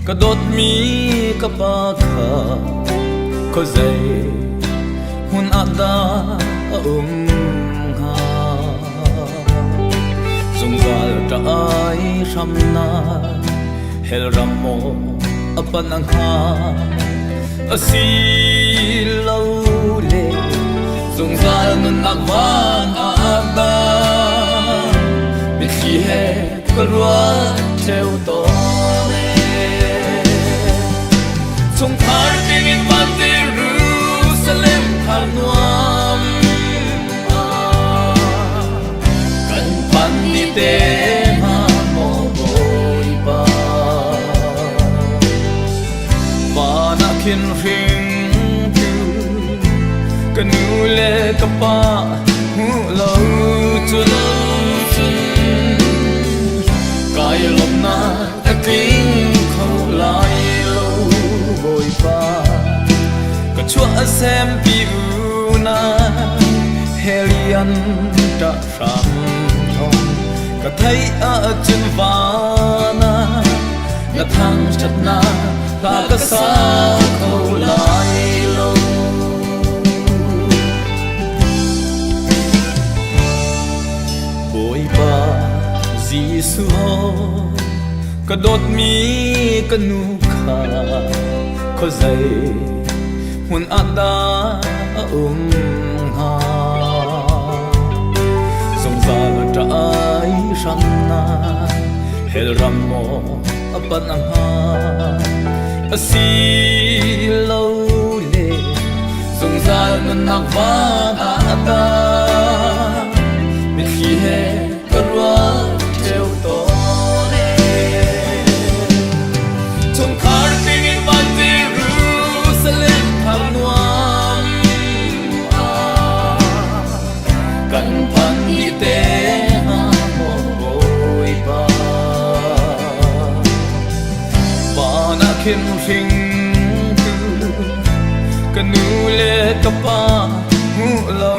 Ka dawtmi ka pa kha khuazei hmun ah dah a um hnga? Zungzal ṭah ai hramnak hell ram maw a panh hnga? Asilole zungzal nunnak van ah dah mitthli he ka ruat ṭheo tawn ee. Chungkhar tlingin van Jerusalem thar nuam ah kan phan ni te hnga maw Bawipa. Van ah khin hringtu ka nu le ka pa hmuh lo cun kai lawmhnak a tling kho lai lo Bawipa ka chuah a sempi una helian ṭah hram thawng ka theih ahcun van ah na thangṭhatnak hla ka sa kho lai lo. Bawipa Jesuh ka dawtmi ka nu kha khuazei hmun ah dah a um hnga? Zungzal ṭah ai hramnak hell ram maw a panh hnga? Asilole zungzal nunnak van ah dah mitthli he ka ruat ṭheo tawn ee. Chungkhar tlingin van Jerusalem thar nuam ah kan phan dih te hnga maw Bawipa. Van ah khin hringtu ka nu le ka pa hmuh lo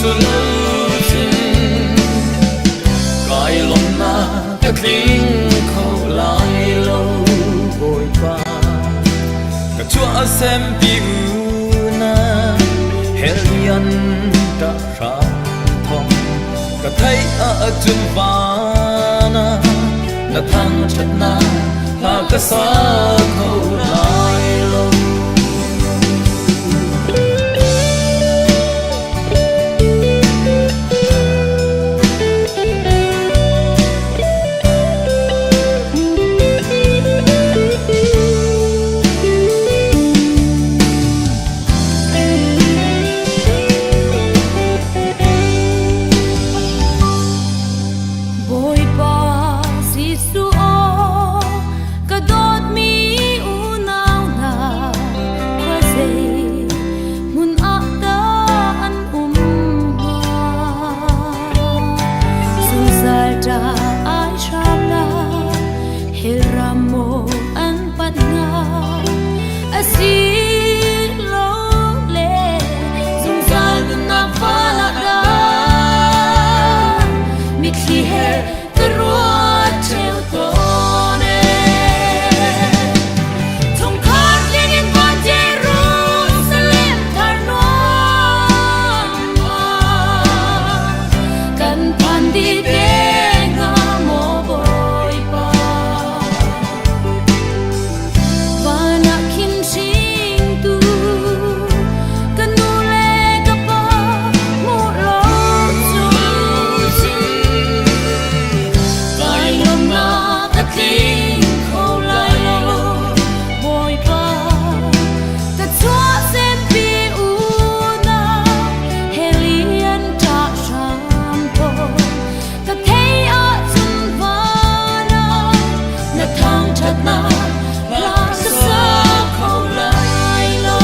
cun kai lawmnak ka tling kho lai lo Bawipa ka chuah sempi una helian ta hram thong ka theih ahcun van ah na thangṭhatnak hla ka sa kho lai lo. Bawipa Jesuh aw, ka dawtmi unau hna, khuazei hmun ah dah an um hnga? Zungzal ṭah ai hram lai, hell ram maw an panh hnga? Asilole zungzal nunnak val ah dah mitthli he ka ruat ṭheo tawn ee. Chungkhar tling in van Jerusalem thar nuam ah kan phan dih te hnga maw Bawipa. Van ah khin hringtu ka nu le ka pa hmuh lo cu kai lawmnak a tling kho lai lo Bawipa ka chuahsempi unau he lian ṭah hram ko ka thei ahcun van ah na thangṭhatnak hla ka sa kho lai lo.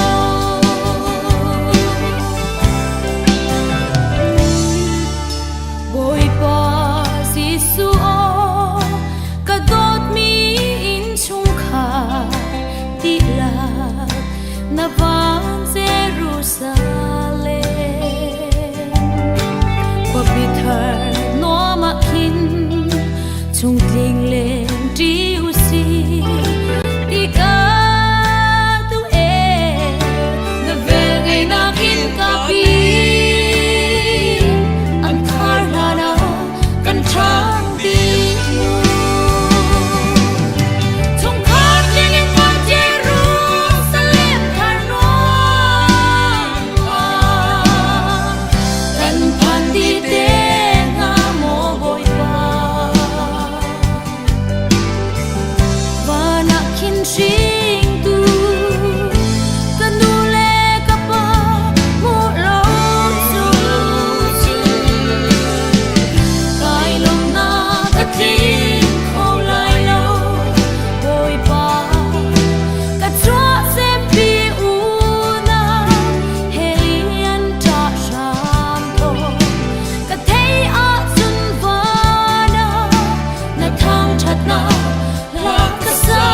Bawipa Jesuh aw, ka dawtmi innchungkhar dihlak na van Jerusalem. Khuapi thar nuam ah khin chungtling len ṭi usih. Hringtu ka nu le ka pa hmuh lo cu kai lawmnak a tling kho lai lo. Bawipa, ka chuahsempi unau he an ṭah hram thawng ka theih ahcun van ah na thangṭhatnak hla ka sa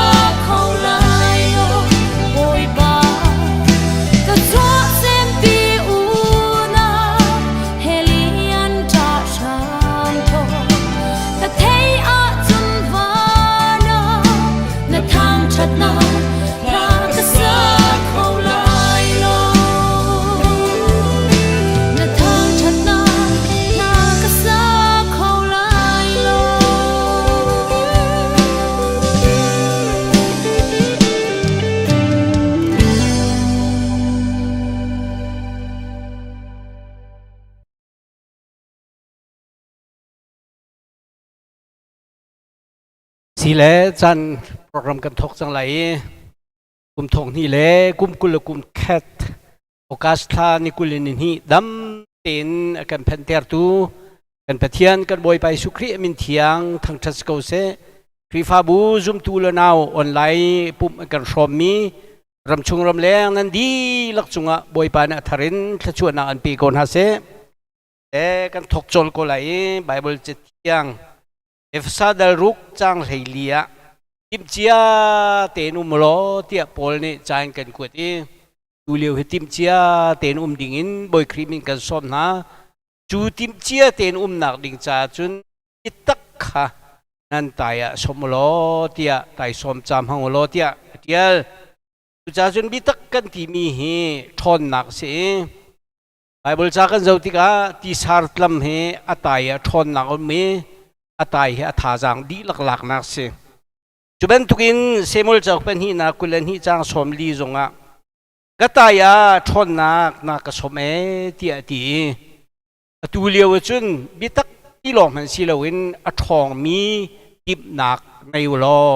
kho lai lo. Bawipa, ka chuahsempi unau he an ṭah hram thawng ka theih ahcun van ah na thangṭhatnak hla ka sa kho lai lo. Na thangṭhatnak hla ka sa kho lai lo. Si le caan program kan thawk cang lai i kum thong hnih le kum 20 le kum khat August thla ni 20 ni hnih dam tein a kan phentertu kan Pathian kan Bawipa Jesuh Khrih min thiang thangṭhat si ko seh. Khrihfabu zumtu le nau online pumh an kan hrawmmi ramchung ramleng nan dihlak cungah Bawipa nih a thar in thluachuahnak an pe ko hna seh. Le kan thawk cawl ko lai i Bible cathiang Efesa dal ruk caang 14 ah timhcia tein um law tiah Paul nih ca in kan kuat i tu lio hi timhcia tein um ding in Bawi Khrih min kan sawm hna. Cu timhcia tein umnak ding caah cun i tak kha nan tai ah sawm u law tiah taisawm caam hmang u law tiah a ṭial. Cucaah cun biatak kan timi hi ṭhawnnak a si i Baibal ca kan zoh tikah tisar tlam hi a tai ah ṭhawnnak a um i a tai hi a thazaang dihlak laknak a si. Cu bantukin Samuel cauk pahnihnak 22 caang 40 zongah ka tai ah ṭhawnnak na ka sawm ee tiah a ti i atu lio ah cun biatak ti lawng hmanh si loin a ṭhawngmi timhnak ngei u law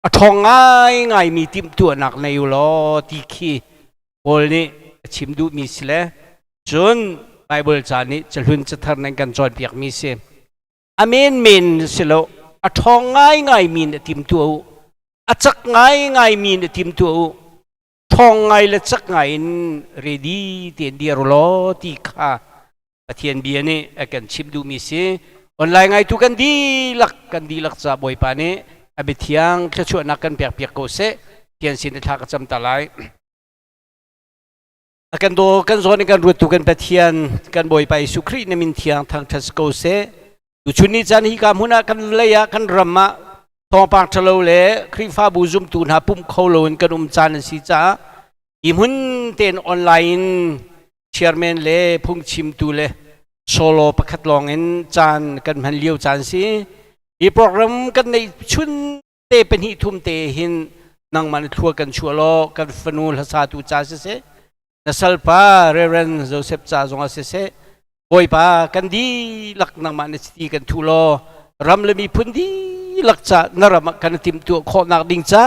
a ṭhawng ngaingaimi timhtuahnak nei u law ti khi Paul nih a chim duhmi si le cun Baibal ca nih cahlun cathar nan kan cawnpiakmi si. A menmen si lo, a ṭhawng ngaingaimi na timtuah u, a cak ngaingaimi na timtuah u, ṭhawng ngai le cak ngai in ready tein dir u law ti kha Pathian bia nih a kan chimh duhmi si. Online ngaitu kan dihlak kan dihlak ca Bawipa nih a biathiang thluachuahnak kan pekpiak ko seh. Pathian sin i thla ka cam ta lai. A kan daw kan zawn in kan ruattu kan Pathian kan Bawipa Jesuh Khrih na min thiang thangṭhat si ko seh. Tuchun ni caan hi ka hmun ah kan lei ah kan ram ah thawngpang ṭhalo le Khrihfabu zumtu hna pumh kho loin kan um caan an si caah hi hmun tein online in chairman le phungchimtu le solo pakhat lawng in caan kan hman lio caan si. Hi program kan neih chun te pahnih thum te hin nangmah na thlua kan chuah law kan fanu hlasatu ca siseh, na salpa Reverend Joseph ca zongah siseh, Bawipa kan dihlak nangmah na chiti kan thu law ram le miphun dihlak ca na ram ah kan timhtuah khawhnak ding ca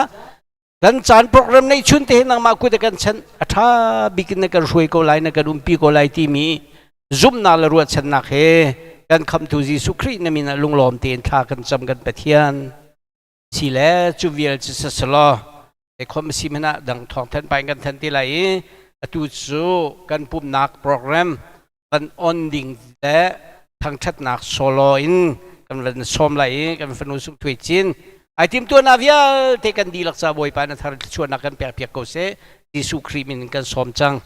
kan caan program neih chun te nangmah kut kan chan a ṭha bik in na kan hruai ko lai, na kan umpi ko lai timi zumhnak le ruahchannak he kan khamtu Jesuh Khrih na min ah lunglawm tein thla kan cam, kan Pathian. Si le cu vial cu sasalaw khom si hmanh ah dang thawng thanh pa in kan thanh ti lai i atu cu kan pumnak program kan on ding le thangṭhatnak solo in kan van sawm lai i kan fanu Sung Thuai Cin ai timtuahnak vialte kan dihlak ca Bawipa na thar thluachuahnak kan pekpiak ko seh. Jesuh Khrih min in kan sawm cang.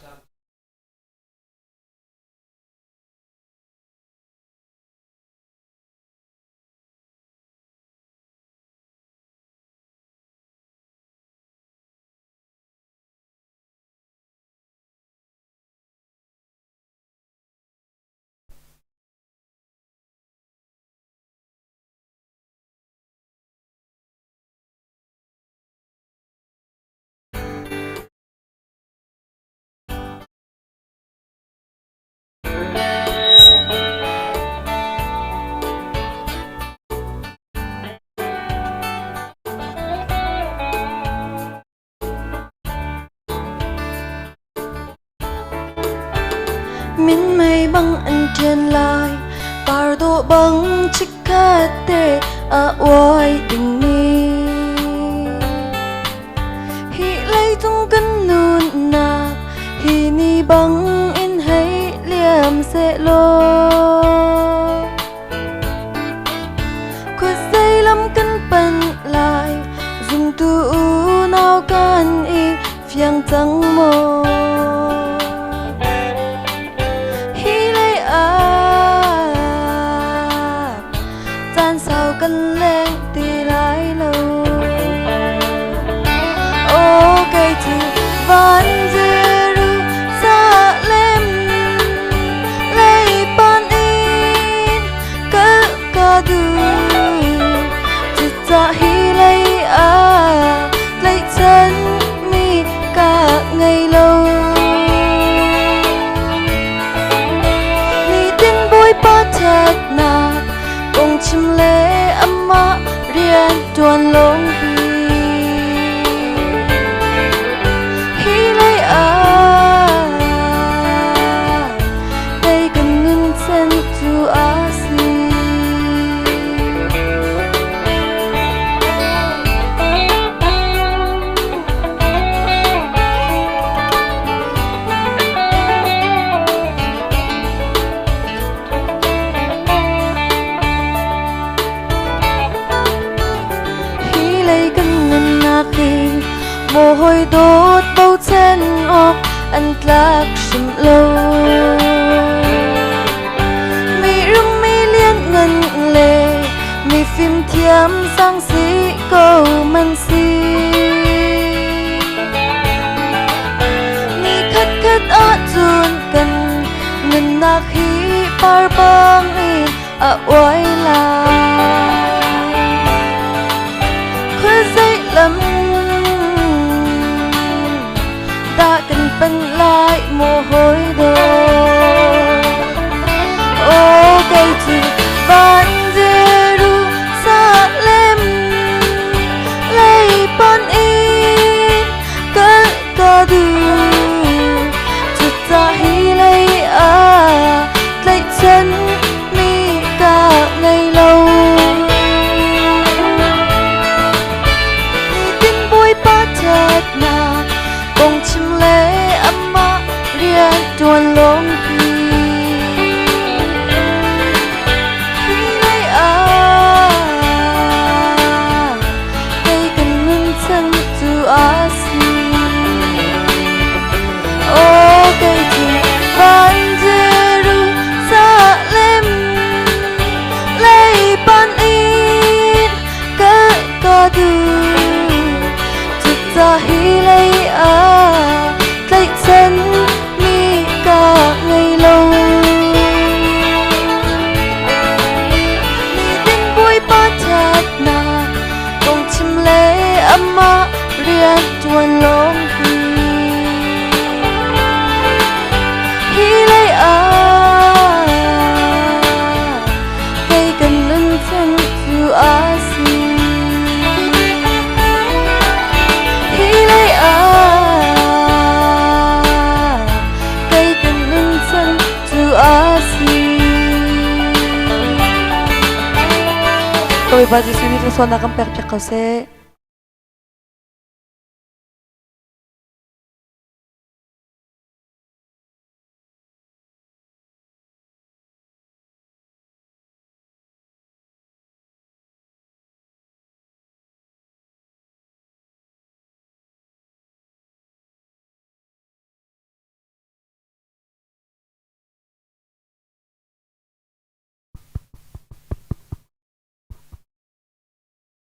Minmei bang an ṭian lai, par dawh bang chikkhat te a uai dingmi. Hi leicung kan nunnak hi ni bang in hei liam sehlaw. Khuazei lam kan panh lai, zumtu unau kan i fiang cang maw? Hi lei ah caan sau kan leng ti lai lo. Aw kei cu van Jerusalem lei pan in kal ka duh. Cucah hi lei ah tlaihchan mi ka ngei lo. Nitin Bawipa ṭhatnak kong chim le amah rian ṭuan lawng hi. Hi lei ah kei kan nuncan cu a si. Hi lei kan nunnak hi maw hawi dawt bochan awk an tlak hrim lo. Mi rum mi lianngan le mi fimthiam sang si ko man si. Ni khatkhat ahcun kan nunnak hi par bang in a uai lai. Khuazei lam dah kan panh lai maw hawi dawt? Aw kei cu van Jerusalem lei panh in kal ka duh. Cucah hi lei ah tlaihchan mi ka ngei lo. Nitin Bawipa ṭhatnak kong chim le amah rian ṭuan lawng hi. Hi lei ah kei kan nunchan cu a si. Aw kei cu van Jerusalem lei panh in kal ka duh. Cucah hi lei ah tlaihchan mi ka ngei lo. Nitin Bawipa ṭhatnak kong chim le amah rian ṭuan lawng hi. Hi lei ah kei kan nunchan cu a si. Hi lei ah kei kan nunchan cu a si. Bawipa Jesuh nih thluachuahnak kan pekpiak ko seh.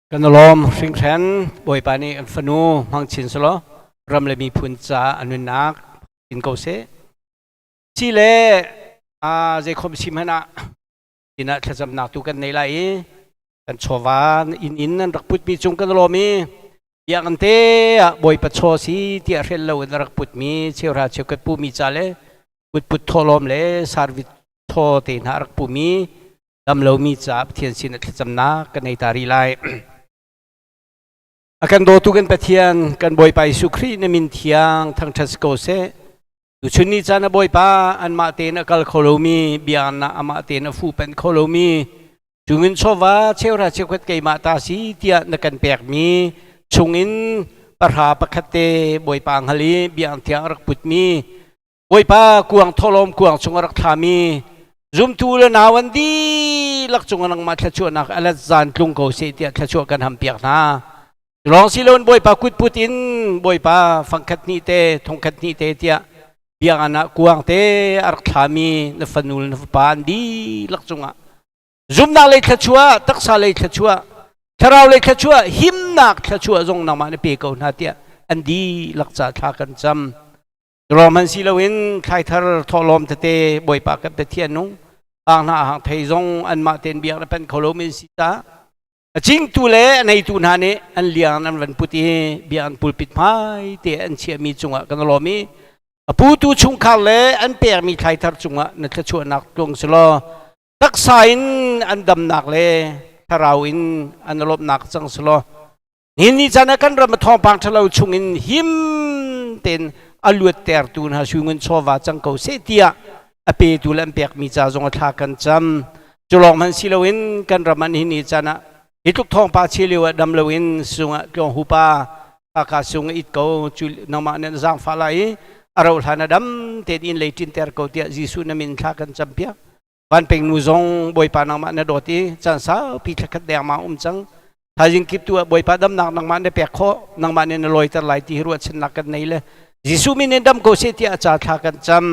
Kan lawm hringhran Bawipa nih an fanu hmang chin selaw ram le miphun ca a nunnak in ko seh. Si le a zeikhom si hmanh ah inn ah thlacamnak tu kan nei lai i kan chawva inn in an rak putmi cung kan lawm i biakinn te ah Bawipa chaw si tiah hrel lo in rak putmi cheuhra cheukhat pumi ca le putput thawhlawm le sarvit thaw te hna rak pumi dam lomi caah Pathian sin ah thlacamnak kan ei ta rih lai. A kan dawtu kan Pathian, kan Bawipa Jesuh Khrih na min thiang thangṭhat si ko seh. Tuchun ni caan ah Bawipa anmah tein a kal kho lomi, biakinn ah amah tein a fuhpanh kho lomi, chungin chawva cheuhra cheukhat keimah ta si tiah na kan pekmi chungin pahra pakhat te Bawipa hngal i biakinn thiang a rak putmi, Bawipa kuang thawhlawm kuang chung a rak thlami, zumtu le nau an dihlak cungah nangmah thluachuahnak a let zan tlung ko seh tiah thluachuah kan hampiak hna. Lawng si loin Bawipa kutput in Bawipa fangkhat hnih te thongkhat hnih te tiah biakinn ah kuang te a rak thlami na fanu le na fapa an dihlak cungah zumnak lei thluachuah taksa lei thluachuah thlarau lei thluachuah himnak thluachuah zong nangmah na pe ko hna tiah an dihlak ca thla kan cam. Rom han si loin thlaithar thawhlawm tete Bawipa kan Pathian nung ang hna hang thei zong anmah tein biak na pen kho lo min si ta a cingtu le a neitu hna nih an liang an van put i bia an pulpit hmai te an chiahmi cungah kan lawm i a putu chungkhar le an pekmi thlaithar cungah na thluachuahnak tlung selaw taksa in an damnak le thlarau in an lawmhnak cang selaw Nihin ni caan ah kan ram a thawngpang ṭhalo chungin him tein a luattertu hna sui ngun chawva cang ko seh tiah a petu le an pekmi ca zong a thla kan cam. Cu lawng hmanh si loin kan ram ah nihin ni caan ah hi tluk thawngpa chia lio ah dam loin sungah tlawng hupa kaka sung it ko cu nangmah nih na zaangfah lai i a rauh hlan ah dam tein inn lei ṭinter ko tiah Jesuh na min thla kan cam piak. Vanpeng nu zong Bawipa nangmah na dawt i caan saupi thlakhat dengmang um cang. Thaizing kip tu ah Bawipa damnak nangmah na pek khawh, nangmah nih na lawiter lai ti hi ruahchannak kan nei le Jesuh min in dam ko seh tiah a ca thla kan cam.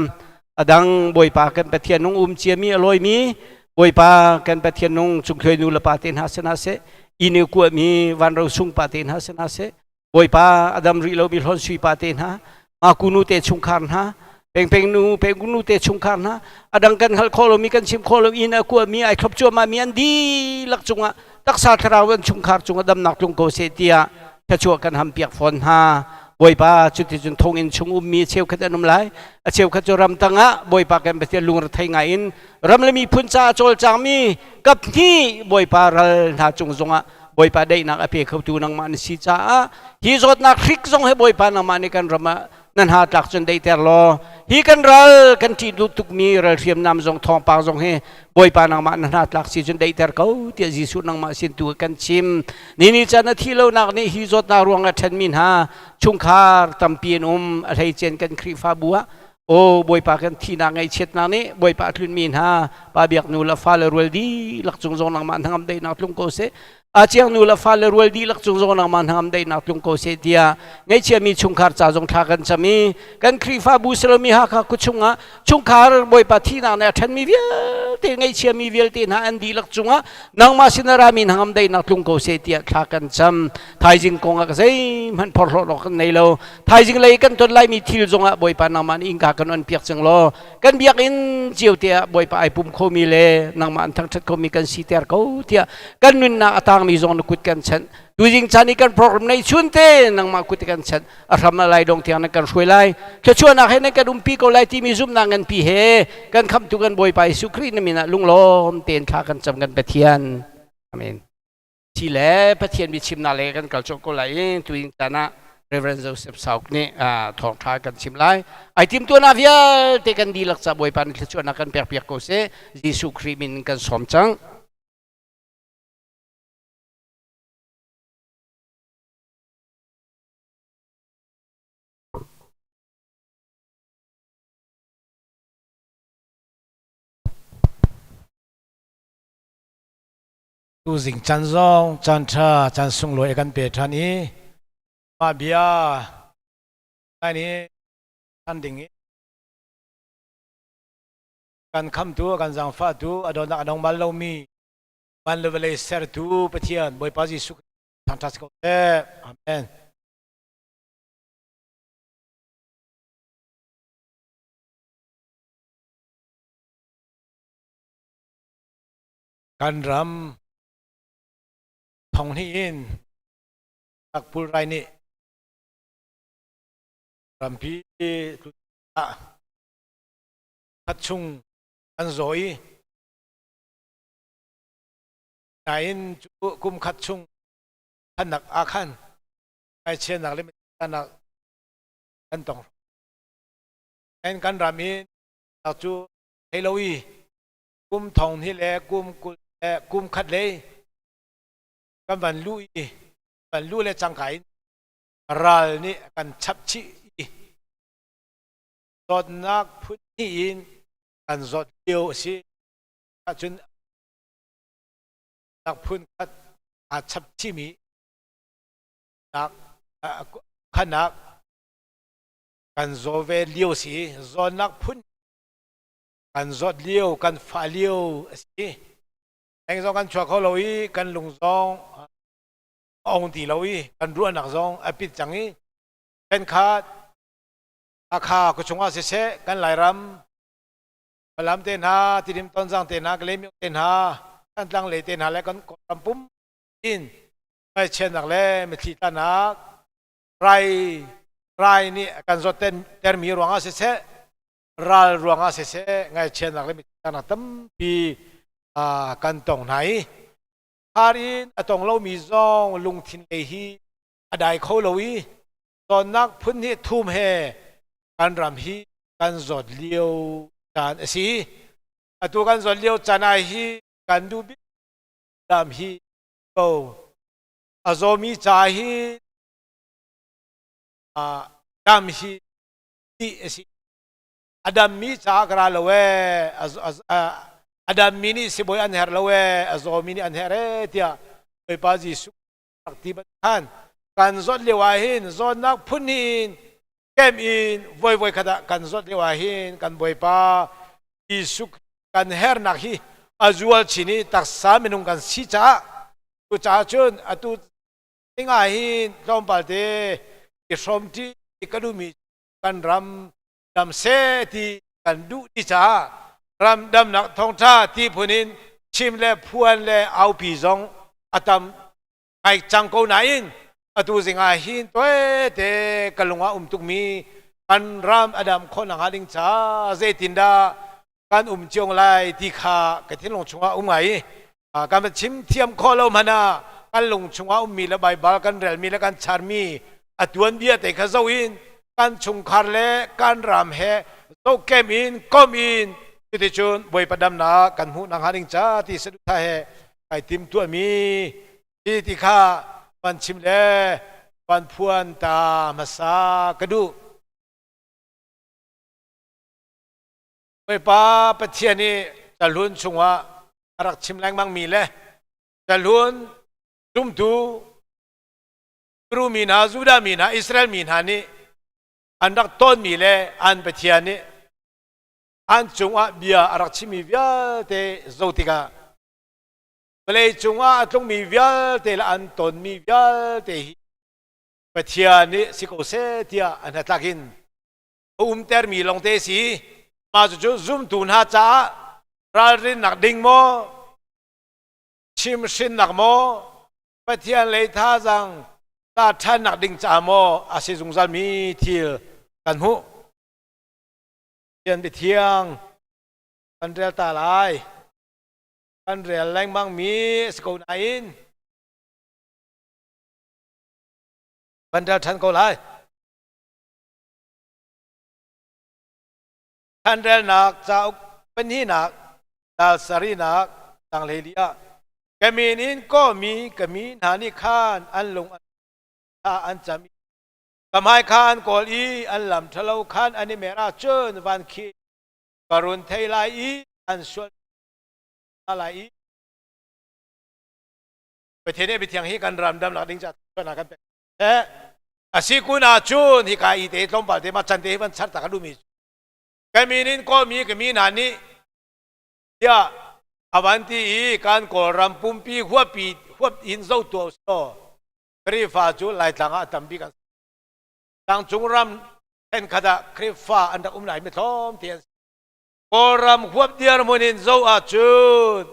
A dang Bawipa kan Pathian nung um ciami a lawimi Bawipa kan Pathian nung cungthluai nu le pa te hna seh hna seh, inn i kuahmi vanro sung pa te hna seh hna seh, Bawipa a dam rih lomi hlawn sui pa te hna, Maku nu te chungkhar hna, Pengpeng nu, Pengku nu te chungkhar hna, a dang kan hngalh khawh lomi kan chim khawh lo inn a kuami ai thlop cuahmah mi an dihlak cungah taksa thlarau an chungkhar cungah damnak tlung ko seh tiah thluachuah kan hampiak fawn hna. Bawipa cuticun thonginn chung ummi a cheukhat an um lai. A cheukhat cu ramtang ah Bawipa kan Pathian lungrethei ngai in ram le miphun caah cawlcangmi kaphnih Bawipa ral hna cung zongah Bawipa daihnak a pe khotu nangmah na si caah hi zawtnak hrik zong he Bawipa nangmah nih kan ram ah nan ha tlak cun daihter law hi kan ral kan ṭih duh tukmi ral hriamnam zong thawngpang zong hi Bawipa nangmah na hna tlak si cun daihter ko tiah Jesuh nangmah sin tu kan chim ni ni caan a thi lonak nih hi zawtnak ruangah ṭhenmi hna chungkhar tampi an um a hleicen kan Khrihfabu ah Aw Bawipa kan thihnak ngaihchiatnak nih Bawipa a tlunmi hna pa biak nu le fale rual dihlak cung zong nangmah hnangam daihnak tlung ko seh. A ciang nu le fale rual dihlak cung zong nangmah hnangam daihnak tlung ko seh tiah ngaihchiami chungkhar ca zong thla kan cam i kan Khrihfabu Salomi Hakha khuachung ah chungkhar Bawipa thihnak nih a ṭhenmi vialte ngaihchiami vialte hna an dihlak cungah nangmah sin a rami hnangam daihnak tlung ko seh tiah thla kan cam. Thaizing kong ah zeihmanh phorhlawt awk kan nei lo. Thaizing lei kan ton laimi thil zongah Bawipa nangmah nih innka kan on piak cang law kan biakinn cio te ah Bawipa ai pum khomi le nangmah an thangṭhat khomi kan siter ko tiah kan nunnak a tangmi zong na kut kan chanh. Tuzing caan i kan program nei chun te nangmah kut kan chanh. A hram a lai dong tiang na kan hruai lai. Thluachuahnak he nan kan umpi ko lai timi zumhnak nganpi he kan khamhtu kan Bawipa Jesuh Khrih na min ah lunglawm tein thla kan cam kan Pathian. Amen. Thi le Pathian biachimnak le kan kal cawk ko lai i tuing caan ah Reverend Joseph Sauk nih thawngṭha kan chim lai. Ai timtuahnak vialte kan dihlak ca Bawipa nih thluachuahnak kan pekpiak ko seh. Jesuh Khrih min kan sawm cang. Tuzing chan zong caan ṭha caan sunglawi a kan pe ṭhan i mah bia ngai nih ṭhan ding i kan khamtu a kan zaangfahtu a dawtnak a dong bal lomi van le vawlei sertu Pathian Bawipa Jesuh thangṭhat si ko seh. Amen. Kan ram thonghnih in pulrai nih rampi ah khat chung an zaw i nain cu kum khat chung khannak ah khan ngaichianak le nak kan tong. En kan ram in cu thei lo i kum thong hi le kum kul le kum khat lei kan van lu i van lu le cangka in ral nih kan chap chih i zawtnak phun hnih in kan zawt lio a si. Ahcun nak phun khat aa chap chihmi nak khanak kan zaw ve lio si. Zawtnak phun kan zawt lio, kan fah lio a si. Eng zong kan chuak kho lo i kan lung zong a ong ti lo i kan ruahnak zong a pit cang i khat Hakha khuachung ah siseh kan Lairam Falam te hna, Tidim Tonzang te hna, Kalaymyo te hna, Thantlang lei te hna le kan Kawlram pum in ngaihchiatnak le mitthli tlanak rai rai nih a kan zawt termi ruangah siseh ral ruangah siseh ngaihchiatnak le mitthli tlanak tampi kan tong hna i har in a tong lomi zong lungthin lei hi a dai kho lo i Tonnak phun hnih thum he kan ram hi kan zawt lio caan a si. Atu kan zawt lio caan ah hi kan duh bik lam hi ko. A zawmi ca hi dam hi ti a si. A dammi ca ka ra lo ee. A dammi nih sibawi an herh lo ee. A zawmi nih an herh ee tiah Bawipa Jesuh rak ti ban kan zawt lio ah hin zawtnak phun in kem in voi voi khat ah kan zawt lio ah hin kan Bawipa Jesuh kan hernak hi a zual chin i taksa minung kan si caah cucaah cun atu ding ah hin tlawmpal te i hrawmṭi ka duhmi kan ram dam seh ti kan duh ti caah ram damnak thawngṭha ti phun in chim le phuan le aupi zong a tam ngai cang ko nain atu zing ah hin toete ka lung ah um tukmi kan ram a dam khawh nakhnga ding ca zeitindah kan um cio lai ti kha ka thinlung chungah um ngai i kan va chim thiam khawh lo hmanh ah kan lung chungah ummi le Baibal kan relmi le kan charmi a tuanbia te kha zoh in kan chungkhar le kan ram he zohkem in kom in cuticun Bawipa damnak kan hmuh nakhnga ding ca ti saduhthah he kai tim tuahmi ti ti kha van chim le van phuan ta hmasa ka duh. Bawipa Pathian i cahlun chungah a rak chim lengmangmi le cahlun zumtu Hebrew mi hna, Judah mi hna, Israel mi hna nih an rak tawnmi le an Pathian nih an cungah bia a rak chimmi vialte zoh tikah vawlei cungah a tlungmi vialte le an tonmi vialte hi Pathian nih si ko seh tiah an hnatlak in a umtermi lawngte si. Mah cucu zumtu hna caah ralrinnak ding maw, chimhrinnak maw, Pathian lei thazaang la ṭhannak ding caah maw a si zungzalmi thil kan hmuh. Pathian biathiang kan rel ta lai. Kan rel lengmangmi a si ko nain kan rel ṭhan ko lai. Thanrelnak cauk pahnihnak dal sarihnak tanglei li ah ka min in kawhmi ka mi hna nih khan an lung an an cam i ka hmai kha an kawl i an lam ṭhalo khan an i mer ahcun van khi ka run thei lai i an sual lai i Pathian nih biathiang hi kan ram damnak ding caah kan pek. A si kun ahcun hika i te tlawmpal te ma chan te hi van char ta ka duhmi ka min in kawlmi ka mi hna nih tiah a van ti i kan Kawlram pumpi huapi huap in zo tuah usih Khrihfa cu Laitlang ah a tam bik an tlangcung ram thenkhat ah Khrihfa an rak um lai mi tlawm te an si Kawlram huap dirhmun in zo ahcun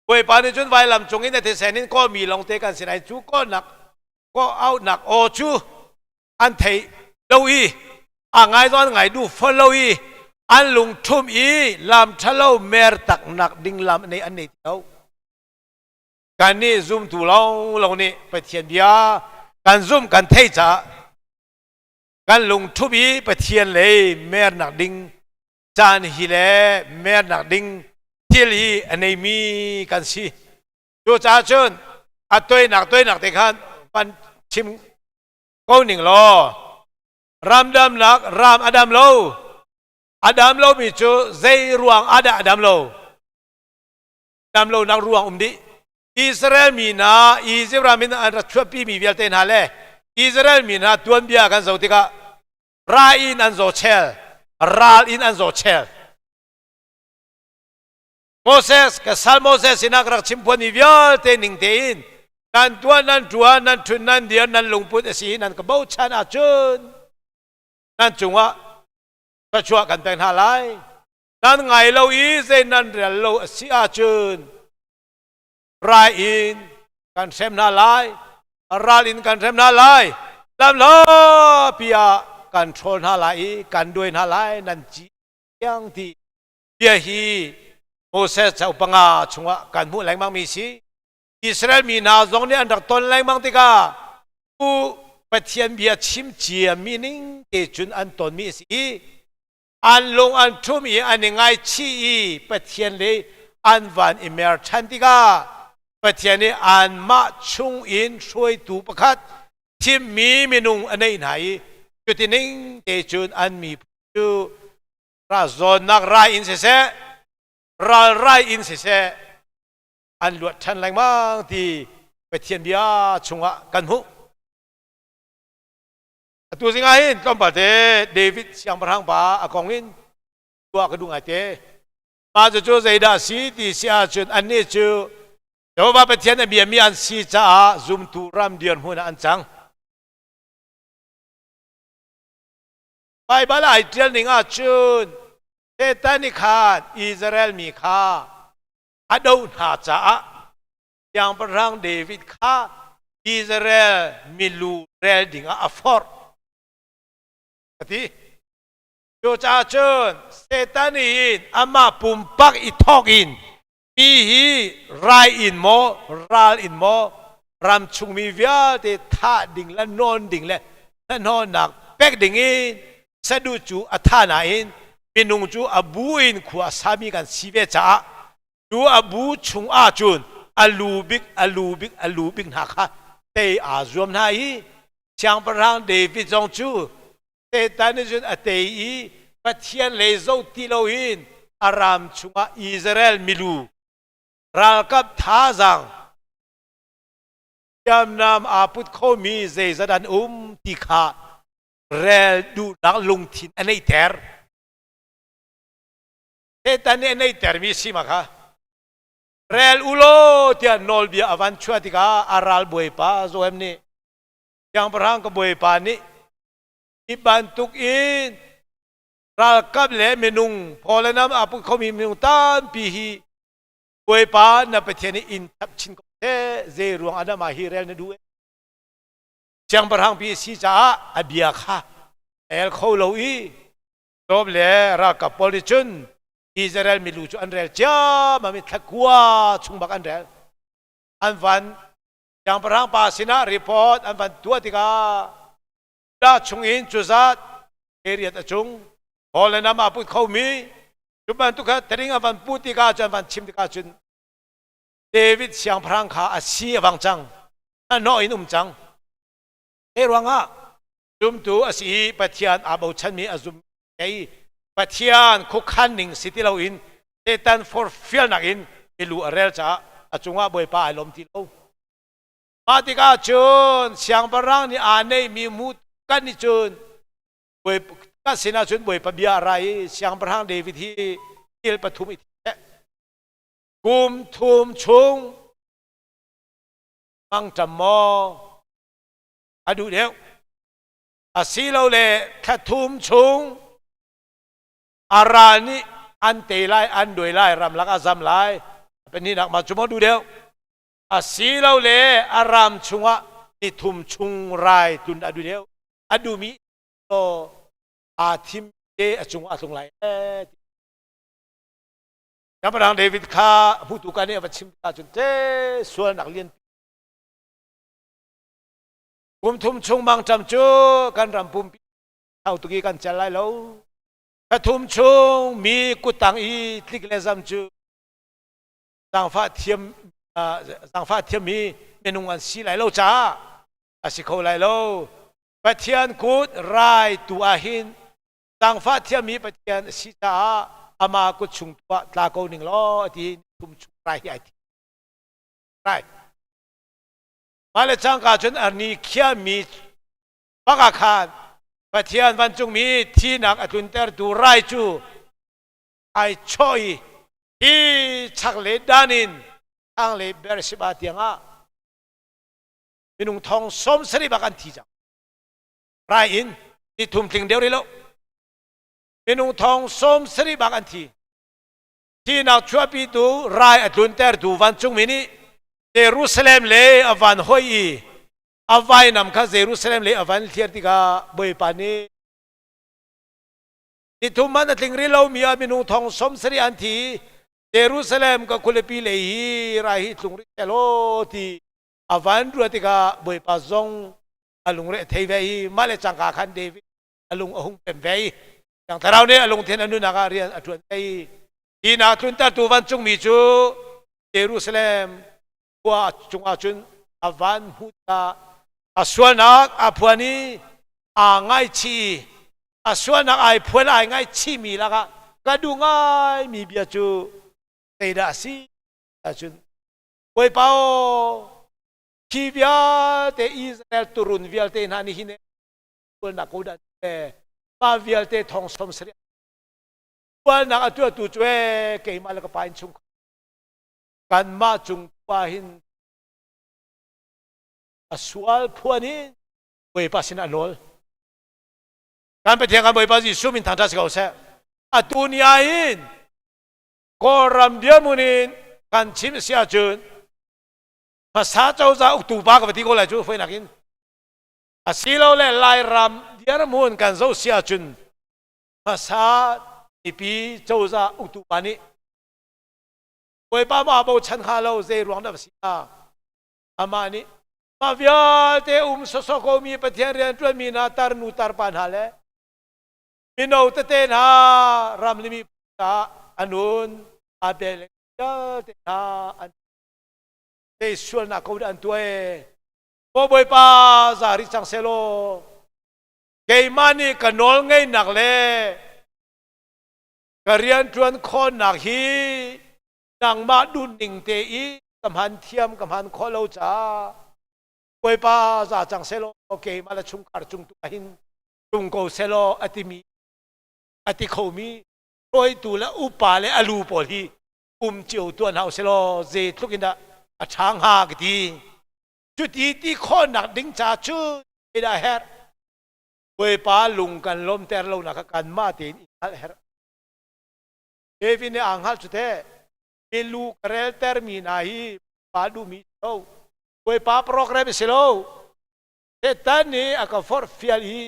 Bawipa nih cun vailam cung in a thisen in kawlmi lawngte kan si lai cu kawlnak kawh auhnak aw cu an thei lo i a ngai zong an ngai duh fawn lo i an lungṭhum i lam ṭhalo mer taknak ding lam nei an nei ti lo. Kannih zumtu lawnglawng nih Pathian bia kan zumh kan theih caah. Kan lungṭhup i Pathian lei mernak ding caan hi le mernak ding thil hi a neimi kan si. Cucaah cun a toinak toinak te khan van chim ko ning law ram damnak ram a dam lo a dam lomi cu zei ruang ah dah a dam lo dam lonak ruang um dih Israel mi hna Izipt ram in an rak chuahpi mi vialte hna le Israel mi hna tuanbia kan zoh tikah ra in an zaw chel ral in an zaw chel Moses ka sal Moses sinah ka rak chim phuan mi vialte ning tein nan tuan nan tuan nan thun nan dir nan lungput a si nan ka bochan ahcun nan cungah thluachuah kan pek hna lai nan ngai lo i zei nan rel lo a si ahcun rai in kan hrem hna lai ral in kan hrem hna lai lamhlapi ah kan ṭhawl hna lai i kan duai hna lai nan ci tiang ti bia hi Moses cauk panga chungah kan hmuh lengmang mi si Israel mi hna zong nih an rak ton lengmang tikah u Pathian bia chim cia mi ning te cun an ton mi a si i an lung an ṭhum i an i ngaichih i Pathian le an van i mer ṭhan tikah Pathian nih anmah chung in hruaitu pakhat thimmi minung a neih hna i cuti ning te cun an miphun cu zawnnak rai in siseh ral rai in siseh an luat ṭhan lengmang ti Pathian bia chungah kan hmuh. Atu zing ah hin tlawmpal te David siangpahrang pa a kong in tuah ka duh ngai te. Mah cucu zeidah a si ti si ahcun annih cu Jehovah Pathian a biami an si caah zumtu ram dirhmun ah an cang. Baibal ai ṭial ning ahcun Satan nih khan Israel mi kha a doh hna caah Siangpahrang David kha Israel milu rel dingah a forh. A ti. Cucaah cun Satan nih amah pumpak i thawk in mi hi rai in maw ral in maw ram chungmi vialte thah ding le nawn ding le hnahnawhnak pek ding in saduh cu a tha nain minung cu a bu in khua a sami kan si ve caah Cu a bu chung ahcun a lu bik a lu bik a lu bik hna kha tei aa zuam hna i Siangpahrang David zong cu Satan nih cun a tei i Pathian lei zoh ti loin a ram chungah Israel milu ralkap thazaang hriamnam aa put khomi zeizat an um ti kha rel duhnak lungthin a neihter. Satan nih a neihtermi si ma kha rel u law tiah nawlbia a van chuah tikah a ral bawipa Joab nih siangpahrang ka bawipa nih hi bantuk in ralkap le minung phaw le nam aa put khomi minung tampi hi bawipa na Pathian nih in chap chin ko seh zei ruang ah dah mah hi rel na duh siangpahrang pi a si caah a bia kha el kho lo i Job le ralkap pawl nih cun Israel milu cu an rel ciammam i thlakua chung bak an rel. An van siangpahrang pa sinah report an van tuah tikah Judah chungin cuzat ariat a cung hall le nam aa put khomi cu bantuk kha taring an van put tikah cun an van chim tikah cun David siangpahrang kha a si a vang cang a nawh in um cang. Hi ruangah zumtu a si i Pathian aa bochanmi a zum i Pathian khuakhan ning si ti loin Satan forhfialnak in milu a rel caah a cungah Bawipa ai lawm ti lo. Mah tikah cun siangpahrang nih aa neihmi mu kan nih cun kan sinah cun Bawipa bia a ra i siangpahrang David hi thil pathum i kum thum chung mangṭam maw a duh deuh asilole thla thum chung a ral nih an tei lai an duai lai ramlak a zam lai pahnihnak mah cu maw duh deuh asilole a ram chungah ni thum chung rai tlun a duh deuh a duhmi aa thim te a cung a tlung lai Siangpahrang David kha hmutu ka nih a va chim tikah cun te sualnak lian Kum thum chung mangṭam cu kan ram pumpi. Thau tuki kan cel lai lo. Pathum chung mi kuttang i tlik le zam cu zaangfah thiam zaangfah thiam hi minung an si lai lo caah a si kho lai lo. Pathian kut rai tu ah hin zaangfah thiam hi Pathian a si caah amah kut chung tu ah tla ko ning law a ti thum chung rai hi ai thi. Rai. Mah le cangka cun arni khiami bak ah khan Pathian vancungmi thihnak a tluntertu rai cu ai chawh i hi chaklei dan in thlanglei Beersheba tiangah minung thong 70 bak an thi cang. Rai in ni thum tling deuh rih lo. Minung thong 70 bak an thi. Thihnak chuahpitu rai a tluntertu vancungmi nih Jerusalem le a van hoi i a vainam kha Jerusalem lei a van thliar tikah Bawipa nih nithum man a tling rih lomi ah minung thong 70 an thi. Jerusalem ka khualipi lei hi rai hi tlung rih selaw ti a van ruah tikah Bawipa zong a lungre a thei ve i mah le cangka khan David a lung a hung pem ve i Thiang Thlarau nih a lungthin a nunnak ah rian a ṭuan ve i hi nak tluntertu vancungmi cu Jerusalem khua cungah cun a van hmuh tikah a sualnak aa phuan i aa ngaichih i a sualnak ai phuan ai ngaichihmi lakah ka duh ngaimi bia cu zeidah a si ahcun Bawipa aw khi vialte Israel turun vialte hna nih hin sualnak ko dah pa vialte thong 70 sualnak a tuahtu cu ee keimah le ka pa innchung kanmah cung pa hin a sual phuan in Bawipa sin a nawl. Kan Pathian kan Bawipa Jesuh min thangṭhat si ko seh. Atu ni ah hin Kawlram dirhmun in kan chim si ahcun hmasa cozah uktu pa ka va ti ko lai cu foinak in asilole Lairam dirhmun kan zoh si ahcun hmasa mipi cozah uktu pa nih Bawipa mah bochan hnga lo zei ruang dah si hnga? Amah nih mah vialte um sawsawh komi Pathian rianṭuanmi hna tarnu tarpa hna le mino tete hna ram le miphun caah a nun aa pe le vialte hna an zei sualnak ko dah an tuah ee? Maw Bawipa za rih cang sehlaw keimah nih ka nawl ngeihnak le Ka rianṭuan khawhnak hi nangmah duhning te i ka hman thiam ka hman khawh lo caah Bawipa za cang sehlaw keimah le chungkhar cung tu ah hin tlung ko sehlaw a timi a ti khomi hruaitu le upa le a lu pawl hi um cio tuah hna usih zeitluk in dah a ṭha hnga ka ti. Cuti ti khawhnak ding ca cu zeidah a herh? Bawipa lung kan lawmter lonak kha kanmah tein i hngalh herh. David nih aa hngalh cu teh milu ka reltermi hna hi pa duhmi si lo. Bawipa program si lo. Satan nih a ka forhfial i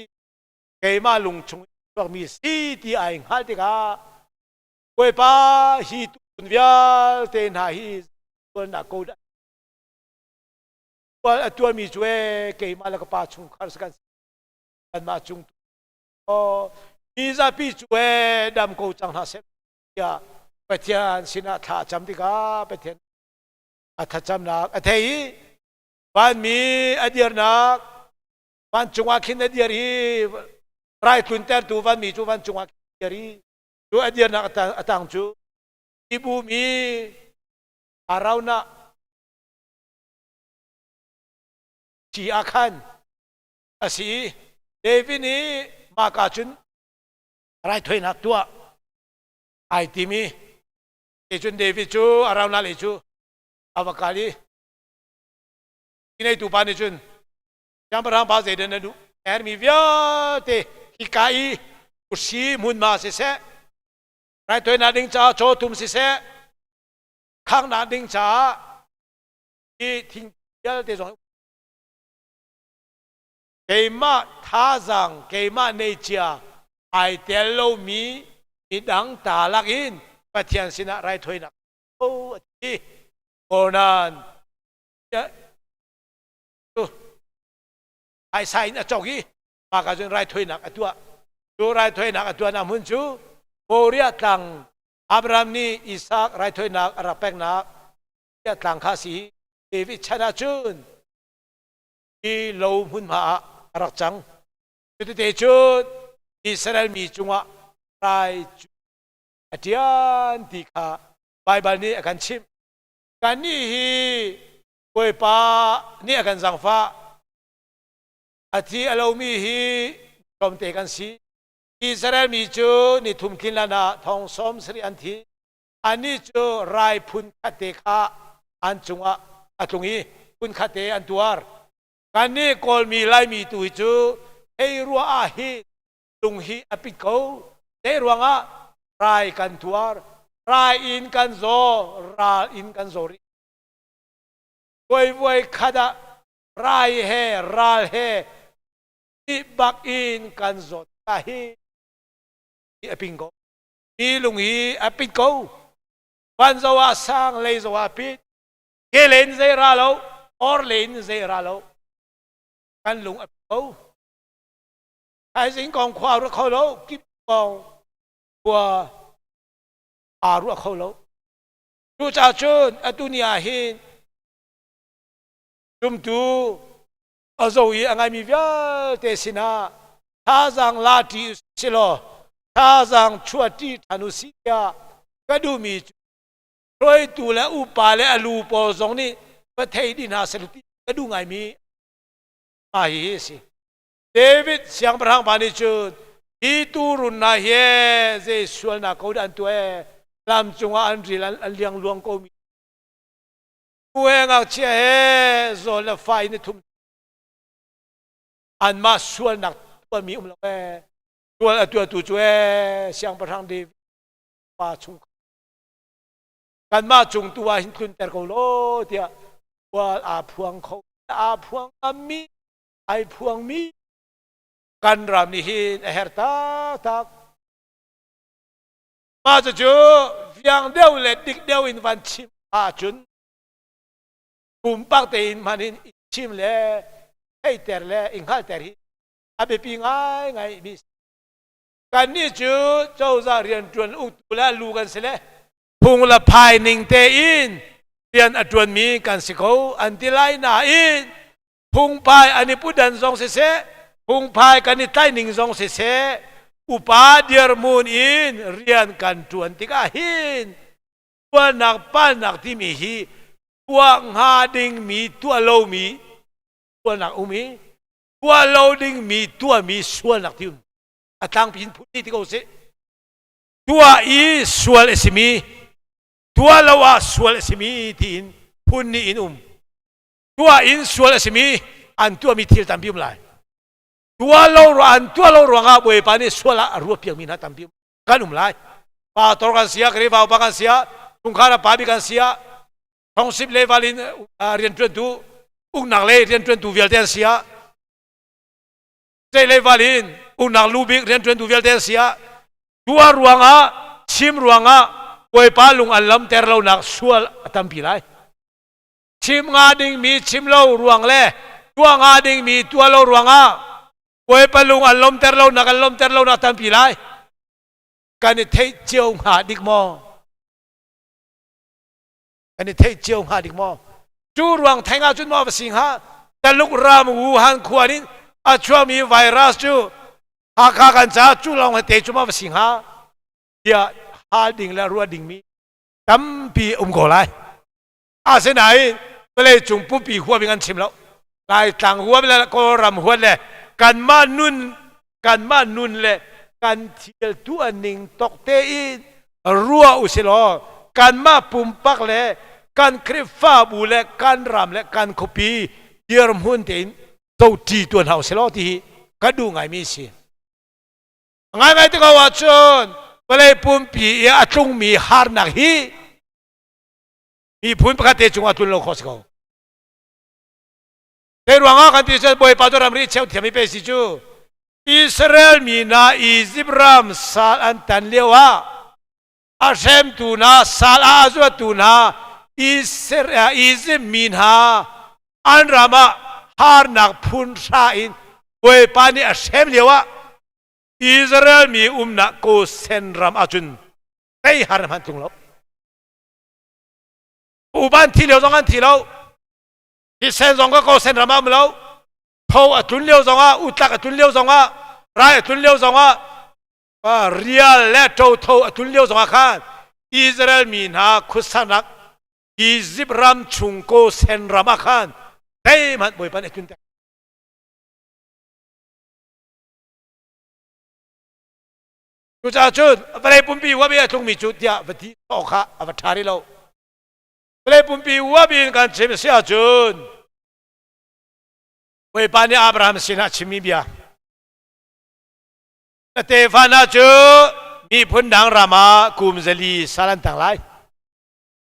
keimah lung chung chuakmi si ti ai hngalh tikah Bawipa hi tuun vialte hna hi sualnak ko dah sual a tuahmi cu ee keimah le ka pa chungkhar si kan kanmah cung mi zapi cu ee dam ko cang hna seh tiah Pathian sinah thla a cam tikah Pathian a thlacamnak a thei i vanmi a dirnak vancung ah khin a dir i rai tluntertu vanmi cu vancung ah khin a dir i cu a dirnak a tang cu Ibu mi Araunah ci ah khan a si i David nih mahka cun raithawinak tuah ai tim i cun David cu Araunah lei cu a va kal i ngeitu pa nih cun siangpahrang pa zeidah na duh hermi vialte hika i usi hmunhma siseh raithawinak ding caah cawtum siseh khanghnak ding caah hi thing vialte zong keimah thazaang keimah neicia ai tel lomi midang ta lak in Pathian sinah raithawinak ko a ti. Onan tu phaisa in a cawk i mah ka cun raithawinak a tuah. Cu raithawinak a tuahnak hmun cu Moriah tlang Abraham nih Isak raithawinak a rak peknak Moriah tlang kha a si. David chan ah cun hi lo hmunhma ah a rak cang. Cutete cun Israel mi cungah rai cu a ṭian ti kha Baibal nih a kan chimh. Kannih hi Bawipa nih a kan zaangfah. A thi a lomi hi tlawmte kan si. Israel mi cu ni thum tlin lan ah thong sawm sarih an thi. Annih cu rai phun khatte kha an cungah a tlung i phun khatte an tuar. Kannih Kawlmi Laimi tu hi cu hei ruah ah hi lung hi a pit ko. Zei ruangah rai kan tuar, rai in kan zaw, ral in kan zaw rih. Voi voi khat ah rai he ral he nih bak in kan zawt ka hi a ping ko. Mi lung hi a pit ko. Van zo ah sang, lei zo ah pit. Ke len zei ra lo, or len zei ra lo. Kan lung a pit ko. Thaizing kong khua ruah kho lo, kip kong khua aa ruah kho lo. Cucaah cun atu ni ah hin zumtu a zo i a ngaimi vialte sinah thazaang la ṭi si law thazaang chuah ṭi ṭhan u sih tiah ka duhmi cu hruaitu le upa le a lu pawl zong nih va thei dih hna seh ti ka duh ngaimi mah hihi a si. David siangpahrang pa nih cun hi tuurun hna hi zei sualnak ko dah an tuah ee lam cungah an ril an liang luang ko mi nu he ngakchia he zawl le fa in i thum anmah sualnak tuahmi um lo ee sual a tuahtu cu ee siangpahrang David pa chung kanmah cung tu ah hin tlunter ko law tiah sual aa phuang kho aa phuang ngammi ai phuangmi kan ram nih hin a herh taktak. Mah cucu fiang deuh le dik deuh in van chim ahcun pumpak tein hman in i chim le theihter le i hngalhter hi a biapi ngaingai mi kannih cu cozah rianṭuan uktu le lu kan si le phung le phai ning tein rian a ṭuanmi kan si ko an ti lai nain phungphai an i putdan zong siseh phungphai kan i tlaihning zong siseh upa dirhmun in rian kan ṭuan tikah hin tuahnak palnak timi hi tuah hnga dingmi tuah lomi tuahnak um i tuah lo dingmi tuahmi sualnak ti um a tlangpi in phun ti ko sih tuah i sual a simi tuah lo ah sual a simi tiin phun nih in um tuah in sual a simi an tuahmi thil tampi um lai. Tuah lo an tuah lo ruangah Bawipa nih sual ah a ruah piakmi hna tampi kan um lai. Pastor kan si ah, Khrihfa upa kan si ah, chungkhar ah pa bik kan si ah, township level in rianṭuantu uknak lei rianṭuantu vialte an si ah, state level in uknak lu bik rianṭuantu vialte an si ah, tuah ruangah chim ruangah Bawipa lung an lamter lonak sual a tampi lai. Chim hnga dingmi chim lo ruang le tuah hnga dingmi tuah lo ruangah Bawipa lung an lawmter lonak an lawmter lonak tampi lai. Kan i theih cio hnga dik maw? Kan i theih cio hnga dik maw? Cu ruang theng ah cun maw va si hnga? Taluk ram Wuhan khua in a chuakmi virus cu Hakha kan caah cu lawng te cu maw va si hnga? Tiah hal ding le ruah dingmi tampi um ko lai. Asinain vawleicung pumpi huam in an chim lo. Laitlang huam le Kawlram huat le kanmah nun kanmah nun le kan thil tuah ning tawk tein ruah usilaw kanmah pumpak le kan Khrihfabu le kan ram le kan khuapi dirhmun tein zoṭi tuan hau silaw ti hi ka duh ngaimi si. Ngaingai te ko ahcun vawlei pumpi i a tlungmi harnak hi miphun pakhat te cungah tlun lo khawh si ko. Zei ruangah kan ti cun Bawipa cu ramri cheu thiam i pe si cu Israel mi hna Izipt ram sal an tan lio ah a hremtu hna sal ah a zuattu hna Izipt mi hna an ram ah harnak phun hra in Bawipa nih a hrem lio ah. Israel mi umnak Gosen ram ahcun tei har hmanh tlung lo. Uban thi lio zong an thi lo. Thisen zong ka Gosen ram ah um lo. Tho a tlun lio zong ah, utlak a tlun lio zong ah, rai a tlun lio zong ah, rial le ṭotho a tlun lio zong ah khan Israel mi hna khuasanak Izipt ram chung Gosen ram ah khan zeihmanh Bawipa nih a tlunter. Cucaah cun vawlei pumpi huap i a tlungmi cu tiah va ti awk kha a va ṭha rih lo. Vawlei pumpi huap in kan chim a si ahcun Bawipa nih Abraham sinah a chimmi bia na tefa hna cu miphun dang ram ah kum 400 sal an tang lai.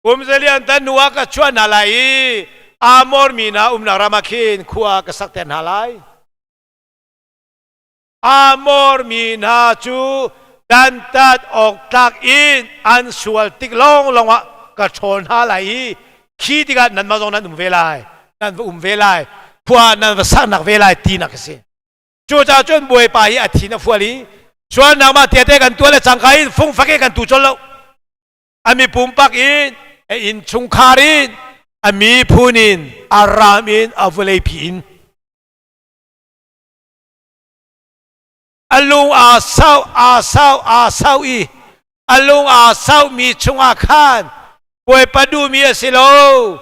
Kum 400 an tan hnu ah ka chuah hna lai i Amor mi hna umnak ram ah khin khua ka sakter hna lai. Amor mi hna cu dantat awk tlak in an sual tik lawnglawng ah ka ṭhawl hna lai i khi tikah nanmah zong nan um ve lai, nan va um ve lai, khua nan va saknak ve lai tinak a si. Cucaah cun Bawipa hi a thin a fual i sualnak mah tiate kan tuah le cangka in fungfak i kan tu colh lo. A mi pumpak in, a innchungkhar in, a miphun in, a ram in, a vawleipi in. A lung aa sau, aa sau, aa sau i a lung aa saumi chungah khan Bawipa duhmi a si lo.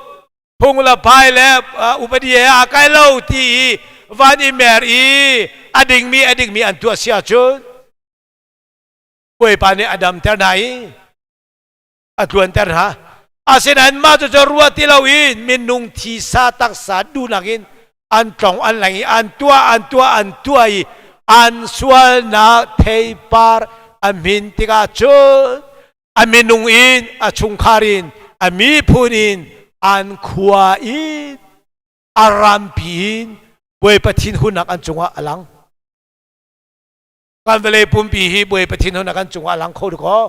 Phung le phai le upadi he aa kai lo ti i van i mer i a dingmi a dingmi an tuah si ahcun Bawipa nih a damter hna i a tluanter hna. Asinain mah cucu ruah ti loin minung thisa taksa duhnak in an tlong an leng i an tuah an tuah an tuah i an sualnak theipar a hmin tikah cun a minung in a chungkhar in a miphun in an khua in a rampi in Bawipa thinhunnak an cungah a lang. Kan vawlei pumpi hi Bawipa thinhunnak an cungah a lang kho duk aw.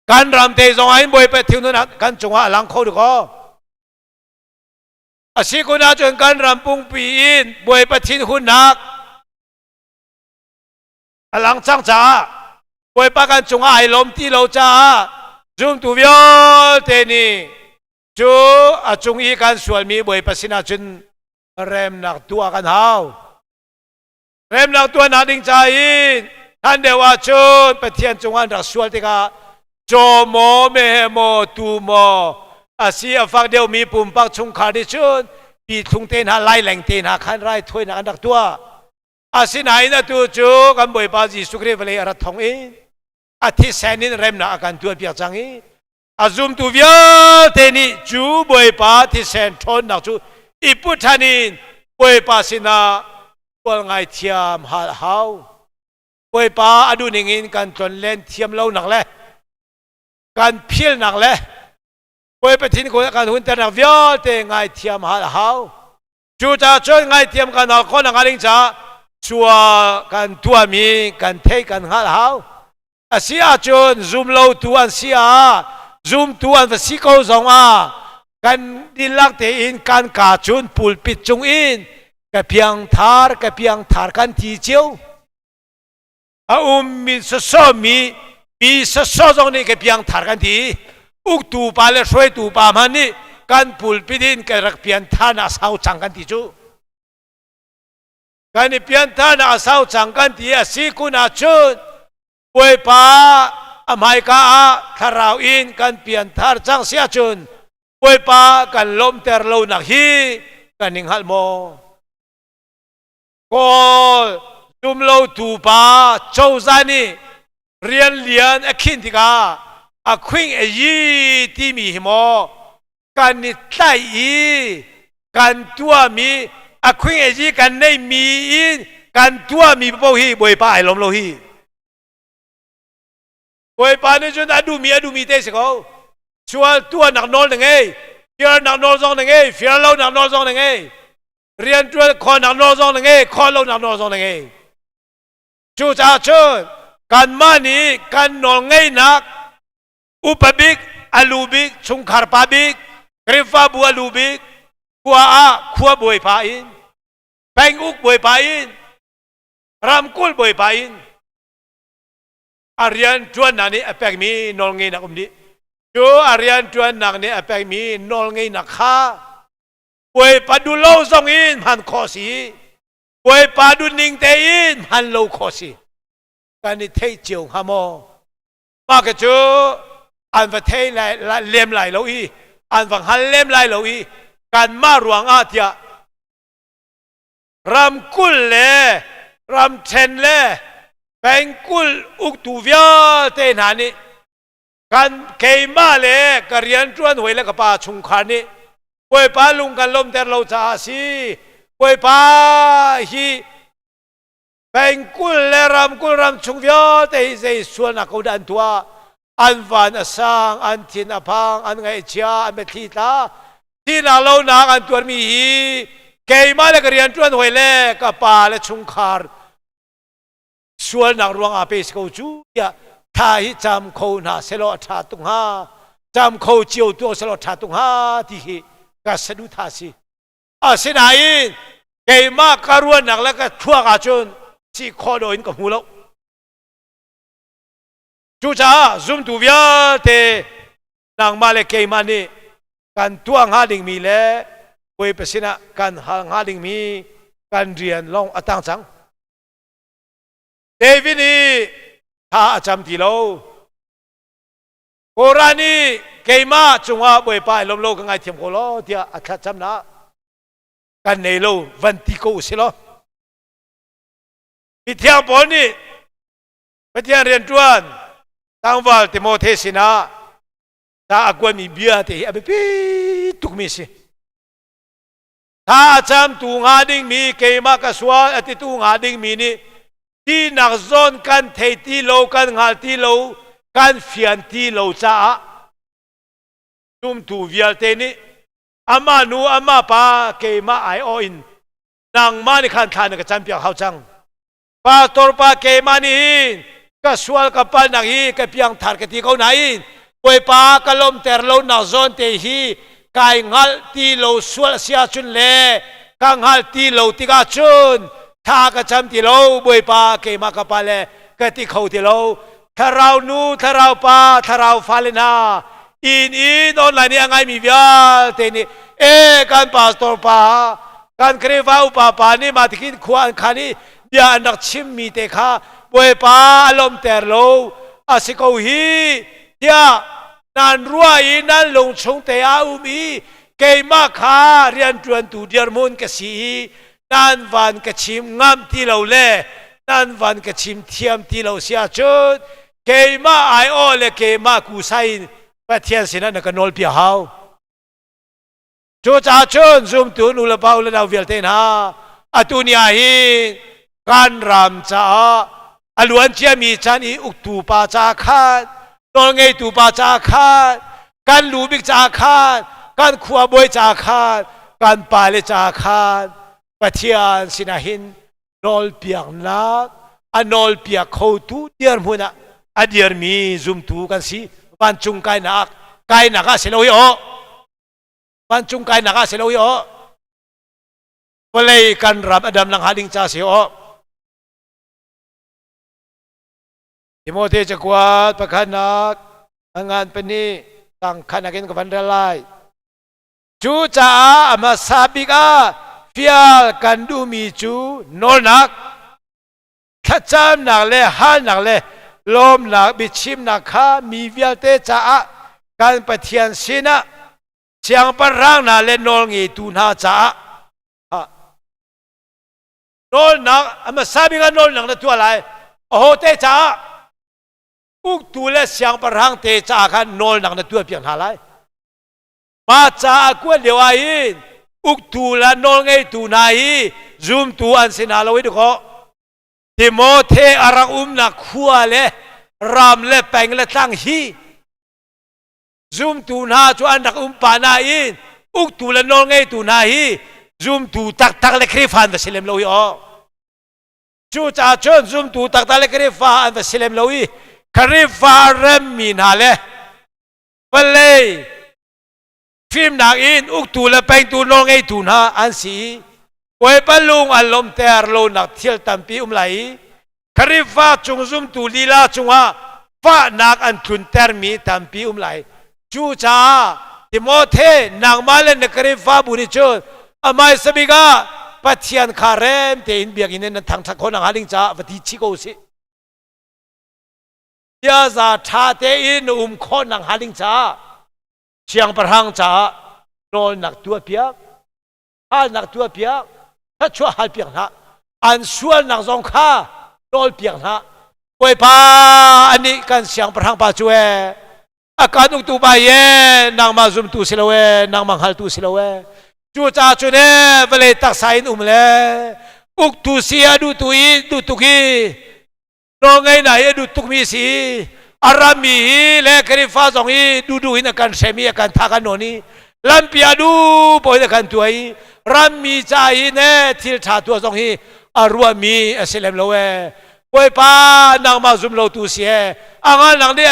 Kan ram te zong ah hin Bawipa thinhunnak kan cungah a lang kho duk aw. A si kun ahcun kan ram pungpi in Bawipa thinhunnak a lang cang caah Bawipa kan cungah ai lawm ti lo caah zumtu vialte nih cu a cung i kan sualmi Bawipa sinah cun remnak tuah kan hau. Remnak tuahnak ding ca in hlan deuh ahcun Pathian cungah an rak sual tikah caw maw, meheh maw, tuu maw a si a fak deuhmi pumpak chungkhar nih cun pithlung te hna laileng te hna khan raithawinak an rak tuah. Asinain atu cu kan Bawipa Jesuh Khrih vawlei a rat thawng in a thisen in remnak a kan tuahpiak cang i a zumtu vialte nih cu Bawipa thisen ṭhawnnak cu i put ṭhan in Bawipa sinah sual ngaithiam hal hau. Bawipa a duhning in kan tlonlen thiam lonak le kan philnak le Bawipa thin kan hunternak vialte ngaithiam hal hau. Cucaah cun ngaithiam kan hal khawh nakhnga ding caah sual kan tuahmi kan theih kan hngalh hau. A si ahcun zumlotu an si ah zumtu an va si ko zong ah kan dihlak tein kan kaa cun pulpit cung in ka piangthar ka piangthar kan ti cio. A ummi sawsawmi mi sawsaw zong nih ka piangthar kan ti. Uktu pa le hruaitu pa hmanh nih kan pulpit in ka rak pianthar na sau cang kan ti cu. Kan i pianthar a sau cang kan ti a si kun ahcun Bawipa a hmaika ah thlarau in kan pianthar cang si ahcun Bawipa kan lawmhter lonak hi kan i hngalh maw? Kawl zumlotu pa cozah nih rian lian a khinh tikah a khuing a yi timi hi maw kan i tlaih i kan tuahmi a khuing a yi kan neihmi in kan tuahmi paoh hi Bawipa ai lawm lo hi. Bawipa nih cun a duhmi a duhmi te si ko. Sual tuahnak nawl na ngei, fialnak nawl zong na ngei, fial lonak nawl zong na ngei, rianṭuan khawhnak nawl zong na ngei, khawh lonak nawl zong na ngei. Cucaah cun kanmah nih kan nawl ngeihnak upa bik, a lu bik, chungkhar pa bik, Khrihfabu a lu bik, khua ah khua bawipa in, penguk bawipa in, ramkulh bawipa in. A rianṭuannak nih a pekmi nawlngeihnak um dih. Cu a rianṭuannak nih a pekmi nawlngeihnak kha Bawipa duh lo zong in hman khawh si, Bawipa duh ning tein hman lo khawh si. Kan i theih cio hnga maw? Mah ka cu an va thei lai, lem lai lo i an va hngal lem lai lo i kanmah ruangah tiah ramkulh le ramṭhen le pengkulh uktu vialte hna nih kan keimah le ka rianṭuan hawi le ka pa chungkhar nih Bawipa lung kan lawmter lo caah a si. Bawipa hi pengkulh le ramkulh ram chung vialte hi zei sualnak ko dah an tuah? An van a sang, an thin a phang, an ngaihchia, an biathli tla. Thihnak lonak an tuarmi hi keimah le ka rianṭuan hawi le ka pa le chungkhar sualnak ruang ah pe si ko cu tiah thla hi cam kho hna selaw a ṭha tuk hnga. Cam kho cio tuah selaw a ṭha tuk hnga ti hi ka saduhthah si. Asinain keimah ka ruahnak le ka thluak ahcun si khawh dawh in ka hmu lo. Cucaah zumtu vialte nangmah le keimah nih kan tuah hnga dingmi le Bawipa sinah kan hal hnga dingmi kan rian lawng a tang cang. David nih thla a cam ti lo. Korah nih keimah cungah Bawipa i lawm lo ka ngaithiam ko law tiah a thlacamnak kan nei lo van ti ko u si law. Mithiang Paul nih Pathian rianṭuan tlangval Timote sinah ca a kuatmi bia te hi a biapi tukmi a si. Thla a camtu hnga dingmi keimah ka sual a titu hnga dingmi nih tinak zawn kan thei ti lo, kan hngal ti lo, kan fian ti lo caah zumtu vialte nih amah nu amah pa keimah aiawh in nangmah nih khan thla na ka campiak hau cang. Pastor pa keimah nih hin ka sual ka palnak hi ka piangthar ka ti ko nain Bawipa ka lawmter lo nak zawn te hi kai hngalh ti lo sual a si ahcun le ka hngalh ti lo tikah cun thla ka cam ti lo Bawipa keimah ka pa le ka ti kho ti lo thlarau nu thlarau pa thlarau fale hna inn in online i a ngaimi vialte nih e kan pastor pa kan Khrihfa upa pa nih mah tikhin khua an khan i bia an rak chimmi te kha Bawipa a lawmter lo a si ko hi tiah nan ruah i nan lung chung te ah um i keimah kha rianṭuantu dirhmun ka si i nan van ka chim ngam ti lo le nan van ka chim thiam ti lo si ahcun keimah aiawh le keimah kusai in Pathian sinah na ka nawlpiak hau. Cucaah cun zumtu nu le pa u le nau vialte hna atu ni ah hin kan ram caah a luan ciami chan i uktu pa caah khan nawlngeitu pa caah khan kan lu bik caah khan kan khua bawi caah khan kan pale caah khan Pathian sinah hin nawlpiaknak a nawlpiak khotu dirhmun ah a dirmi zumtu kan si. Vancung kainak kainak ah si lo hi aw, vancung kainak ah si lo hi aw, vawlei kan ram a dam lang hnga ding ca si aw. Timote cakuat pakhatnak a ngan pahnih tang khat in ka van rel lai. Cucaah a hmasa bik ah fial kan duhmi cu nawlnak, thlacamnak le halnak le lawmnak biachimnak kha mi vialte caah kan Pathian sinah siangpahrang hna le nawlngeitu hna caah nawlnak a hmasa bik ah nawlnak na tuah lai. Ahote caah? Uktu le siangpahrang te caah khan nawlnak na tuah piak hna lai. Mah ca a kuat lio ah hin uktu le nawlngeitu hna hi zumtu an si hna lo i dakaw. Timothy a rak umnak khua le ram le peng le tlang hi zumtu hna cu an rak um pah nain uktu le nawlngeitu hna hi zumtu taktak le Khrihfa an va si lem lo hi aw. Cucaah cun zumtu taktak le Khrihfa an va si lem lo i Khrihfa remmi hna le vawlei fimnak in uktu le pengtu nawlngeitu hna an si i Bawipa lung an lawmter lonak thil tampi um lai i Khrihfa cung zumtu lila cungah. Fahnak an tluntermi tampi um lai. Cucaah Timote nangmah le na Khrihfabu nih cun amai sabik ah Pathian kha rem tein biakinn in nan thangṭhat khawh nakhnga ding caah va ti chih ko usih. Ziaza ṭha tein na um khawh nakhnga ding caah siangpahrang caah nawlnak tuahpiak, halnak tuahpiak, thluachuah halpiak hna. An sualnak zong kha nawlpiak hna. Bawipa anih kan siangpahrang pa cu ee a kan uktu pa ye nangmah zumtu si lo ee nangmah hngaltu si lo ee cucaah cun ee vawlei taksa in um le uktu si a duhtu i duh tuk i nawlngeihnak hi a duh tukmi si a rammi hi le Khrihfa zong hi duhduh in a kan hrem i a kan tha kan nawn i lampi a duh paoh in a kan tuah i rammi ca i ne thil ṭha tuah zong hi a ruahmi a si lem lo ee Bawipa nangmah zum lo tu si ee a ngalnak nih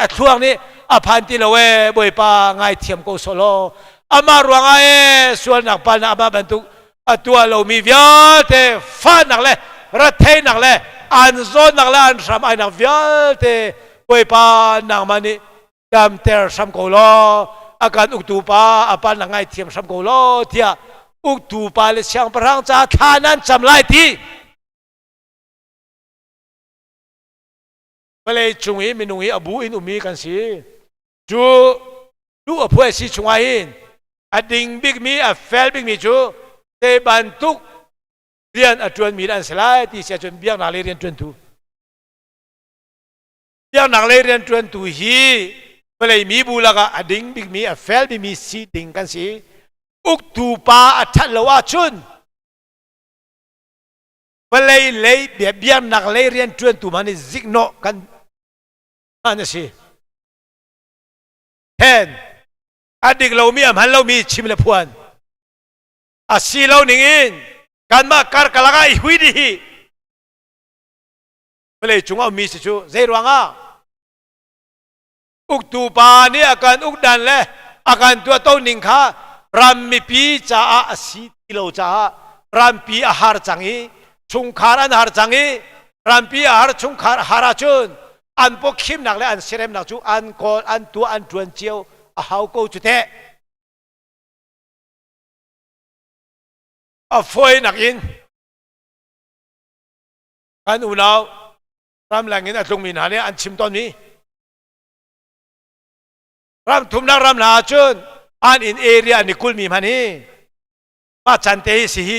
a thluak nih a phan ti lo ee Bawipa ngaithiam ko sawh amah ruangah ee sualnak palnak amah bantuk a tuah lomi vialte fahnak le retheihnak le an zawtnak le an hram ainak vialte Bawipa nangmah nih damter hram ko law a kan uktu pa a pa na ngaithiam hram ko law tiah uktu pa le siangpahrang ca thla nan cam lai ti vawlei cung i minung hi a bu in ummi kan si cu duh a phuai si chungah hin a ding bikmi a fel bikmi cu te bantuk rian a ṭuanmi an si lai ti si ahcun biaknak lei rian ṭuantu biaknak lei rian ṭuantu hi vawlei mi bu lakah a ding bikmi a fel bikmi si ding kan si uktu pa a ṭhat lo ahcun vawlei lei biaknak lei rian ṭuantu hmanh nih ziknawh kan hman a si Hen a dik lomi a hman lomi chim le phuan a si lo ning in kanmah karkalak ah i hui dih hi vawlei cung a ummi si cu zei ruangah uktu pa nih a kan ukdan le a kan tuahto ning kha ram mipi caah a si ti lo caah rampi a har cang i chungkhar an har cang i rampi a har chungkhar a har ahcun an pawkhimnak le an siaremnak cu an kawl an tuah an ṭuan cio a hau ko cu teh a fawinak in kan unau ramleng in a tlungmi hna nih an chim tawnmi ram thumnak ram hna ahcun an in area an i kulmi hman hi mah can te hi si hi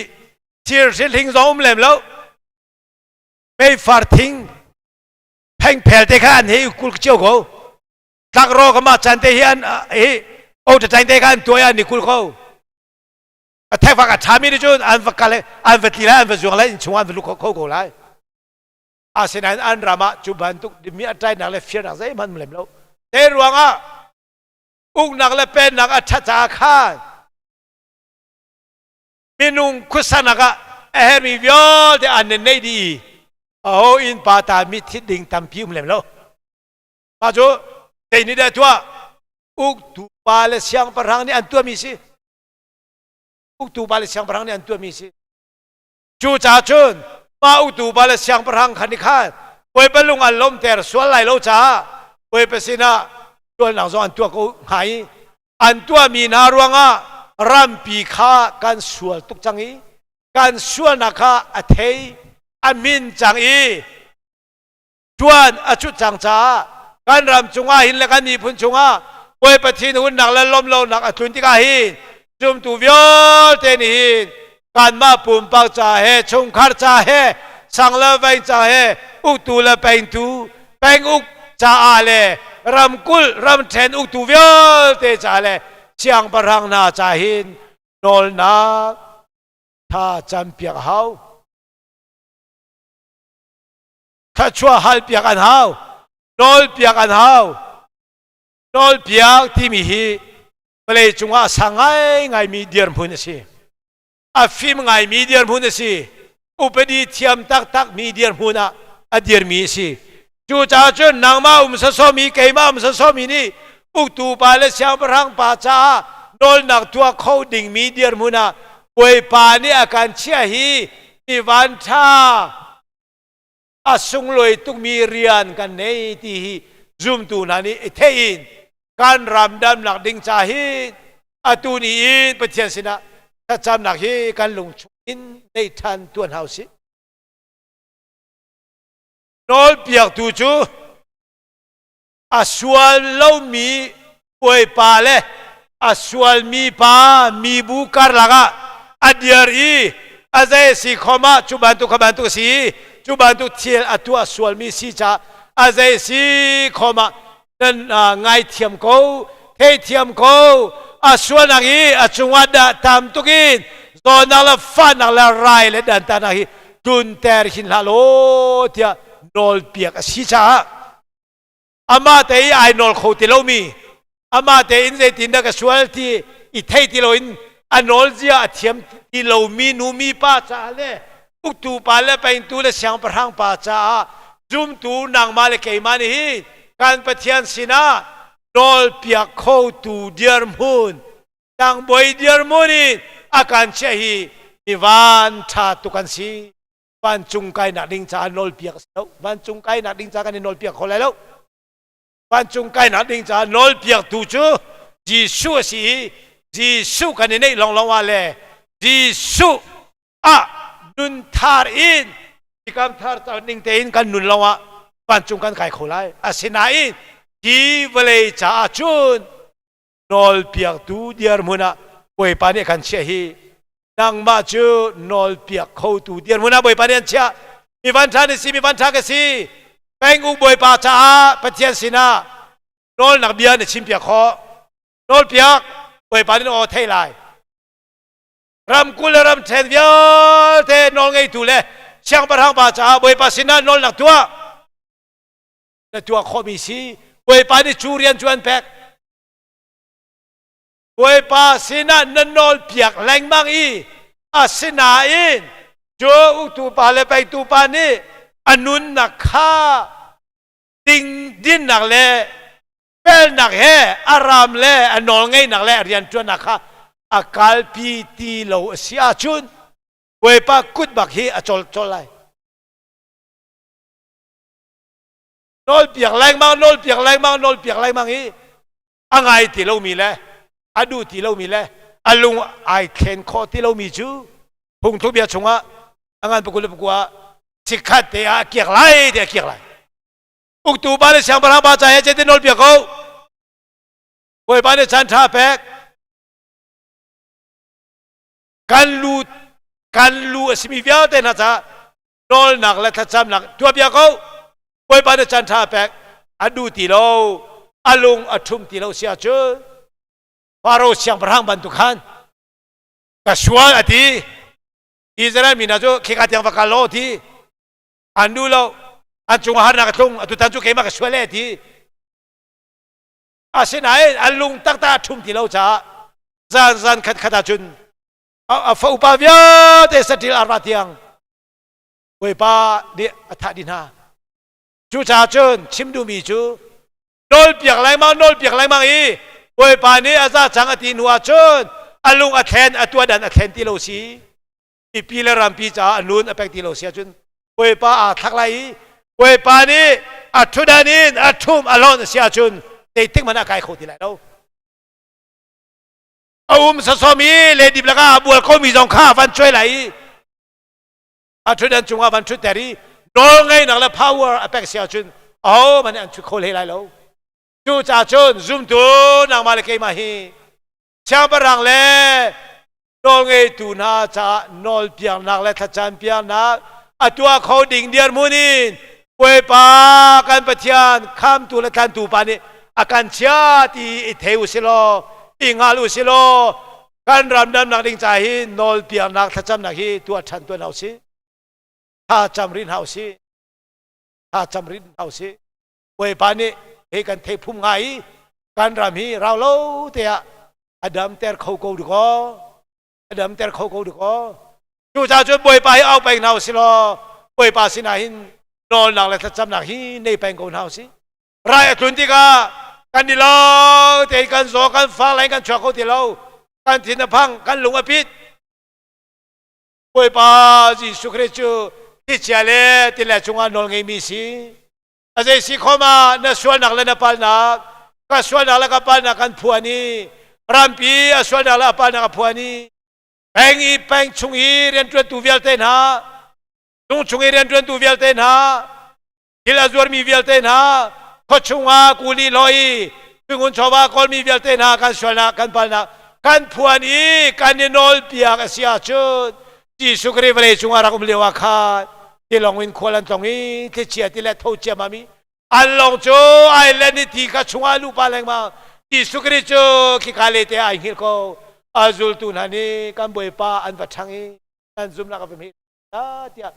thir hring zong um lem lo meifar thing phengphel te kha an hei kul cio ko tlakro ka mah chan te hi an hi o ta te kha an tuai an i kul ko a thekfak a ṭhami nih cun an va kal an va tli lai an va zuang lai innchung an va lut kho ko lai asinain an ram ah cu bantuk mi a ṭainak le firnak zeihmanh lem lo te ruangah uknak le pennak a ṭhat caah khan minung khuasanak ah a hermi vialte an nei dih i aho inn pa ta mi thit ding tampi um lem lo mah cu zei nih dah tuah uktu pa le siangpahrang nih an tuahmi si uktu pa le siangpahrang nih an tuahmi si cu ca cun mah uktu pa le siangpahrang khan nih khan Bawipa lung an lawmter sual lai lo caah Bawipa sinah sualnak zong an tuah ko hnga i an tuahmi hna ruangah rampi kha kan sual tuk cang i kan sualnak kha a thei a min cang i ṭuan a cut cang caah kan ram cungah hin le kan miphun cungah Bawipa thinhunnak le lawmlonak a tlun tikah hin zumtu vialte nih hin kanmah pumpak ca he chungkhar ca he sang le veng ca he uktu le pengtu penguk caah le ramkulh ramṭhen uktu vialte ca le siangpahrang hna ca hin nawlnak tha campiak a hau thluachuah halpiak an hau nawlpiak an hau nawlpiak timi hi vawlei cungah a sang ngaingaimi dirhmun a si a fim ngaimi dirhmun a si upadi thiam taktakmi dirhmun ah a dirmi a si cucaah cun nangmah um sawsawmi keimah um sawsawmi nih uktu pa le siangpahrang pa caah nawlnak tuah kho dingmi dirhmun ah Bawipa nih a kan chiah hi mi vanṭha a sunglawi tukmi rian kan nei ti hi. Zumtu hna nih i theih in kan ram damnak ding ca hi atu ni in Pathian sinah thlacamnak hi kan lung chung in nei ṭhan tuan hau si. Nawlpiaktu cu a sual lomi bawipa le a sualmi pa mibu karlak ah a dir i a zei si khom ah cu bantuk kha bantuk a si i cu bantuk thil a tuah sualmi si caah a zei si khom ah nan ngaithiam ko, theithiam ko. A sualnak i a cungah dah tam tuk in zawnak le fahnak le rai le dantatnak hi tlunter hin hlah law tiah nawlpiak a si caah amah te i ai nawl kho ti lomi, amah tein zeitindah ka sual ti i thei ti loin a nawl zia a thiam ti lomi nu mi pa caah le uktu pa le pengtu le siangpahrang pa caah zumtu nangmah le keimah nih hi kan Pathian sinah nawlpiak khotu dirhmun, tlangbawi dirhmun in a kan chiah hi mi van ṭha tuk an si. Vancung kainak ding caah nawlpiak a si lo. Vancung kainak ding caah kan i nawlpiak kho lai lo. Vancung kainak ding caah nawlpiaktu cu Jesuh a si i Jesuh kan i neih lawnglawng ah le Jesuh ah nun thar in tikam thar ning tein kan nun lawngah vancung kan kai kho lai. Asinain hi vawlei caah cun nawlpiaktu dirhmun ah Bawipa nih a kan chiah hi nangmah cu nawlpiak khotu dirhmun ah Bawipa nih an chiah. Mi vanṭha na si, mi vanṭha ka si. Penguk Bawipa caah Pathian sinah nawlnak bia na chimpiak khawh. Nawlpiak Bawipa nih aw thei lai. Ramkulh le ramṭhen vialte nawlngeitu le siangpahrang pa caah Bawipa sinah nawlnak tuah. Na tuah khawhmi si. Bawipa nih cu rian cu an pek. Bawipa sinah na nawlpiak lengmang i asinain cu uktu pa le peitu pa nih a nunnak kha ding dinnak le felnak he a ram le a nawlngeihnak le a rianṭuannak kha a kalpi ti lo a si ahcun Bawipa kut bak hi a col col lai. Nawlpiak lengmang, nawlpiak lengmang, nawlpiak lengmang i a ngai ti lomi le a duh ti lomi le a lung ai thlen khawh ti lomi cu phungthluk bia chungah a ngan pakul le pakua chikkhat te ah a kiak lai te a kiak lai. Uktu pa le siangpahrang pa ca he cetin nawl piak ko. Bawipa nih chan ṭha pek. Kan lu kan lu a simi vialte hna caah nawlnak le thlacamnak tuah bia ko. Bawipa nih chan ṭha pek. A duh ti lo, a lung a ṭhum ti lo si ahcun Faro siangpahrang bantuk khan ka sual a ti. Israel mi hna cu khika tiang va kal law ti. An duh lo. An cungah harnak a tlung. Atutan cu keimah ka sual e ti. Asinain an lung taktak a ṭhum ti lo caah zan zan khat khat ahcun a fa upa vialte saṭil arva tiang Bawipa nih a thah dih hna. Cucaah cun chim duhmi cu nawlpiak lengmang, nawlpiak lengmang i Bawipa nih a za cang a ti hnu ahcun a lung a thlen, a tuahdan a thlen ti lo si. Mipi le rampi caah a nun a pek ti lo si ahcun Bawipa aa thlak lai i Bawipa nih a ṭhutdan in a ṭhum a lonh a si ahcun zeitik hmanh ah a kai kho ti lai lo. A um sawsawm i ledip lakah a bual komi zong kha a van cuai lai i a ṭhutdan cungah van ṭhutter i nawlngeihnak le power a pek si ahcun ahohmanh nih an ṭhut kho hlei lai lo. Cucaah cun zumtu nangmah le keimah hi siangpahrang le nawlngeitu hna caah nawlpiaknak le thlacampiaknak a tuah kho ding dirhmun in Bawipa kan Pathian khamtu le tlantu pa nih a kan chia ti i thei u si law, i hngal u si law, kan ram damnak ding ca hi nawlpiaknak thlacamnak hi tuah ṭhan tuan hau si. Thla cam rih hna u si. Thla cam rih hna u si. Bawipa nih hi kan thei phum ngai i kan ram hi rau lo te ah a damter kho ko dikaw, a damter kho ko dikaw. Cucaah cun Bawipa hi au peng hna u si law Bawipa sinah hin nawlnak le thlacamnak hi nei peng ko hna u si. Rai a tlun tikah kan i lo tein kan zaw, kan fang lai, kan chuak kho ti lo, kan thin a phang, kan lung a pit. Bawipa Jesuh Khrist cu thlichia le tile cungah nawl ngeimi si. A zei si khom ah na sualnak le na palnak, ka sualnak le ka palnak kan phuan i rampi a sualnak le a palnak a phuan i peng i peng chung i rianṭuantu vialte hna, tung chung i rianṭuantu vialte hna, thil a zuarmi vialte hna, khuachung ah kuli hloi, tungun chawva kawlmi vialte hna kan sualnak kan palnak kan phuan i kan i nawlpiak a si ahcun Jesuh Khrih vawlei cungah rak um lio ah khan tilawng in khual an tlong i thlichia ti le tho ciammam i an lawng cu island i ti kha chungah luh pa lengmang. Jesuh Khrih cu khika le te ai hngilh ko. A zultu hna nih kan Bawipa an va ṭhang i nan zumnak a va hme tiah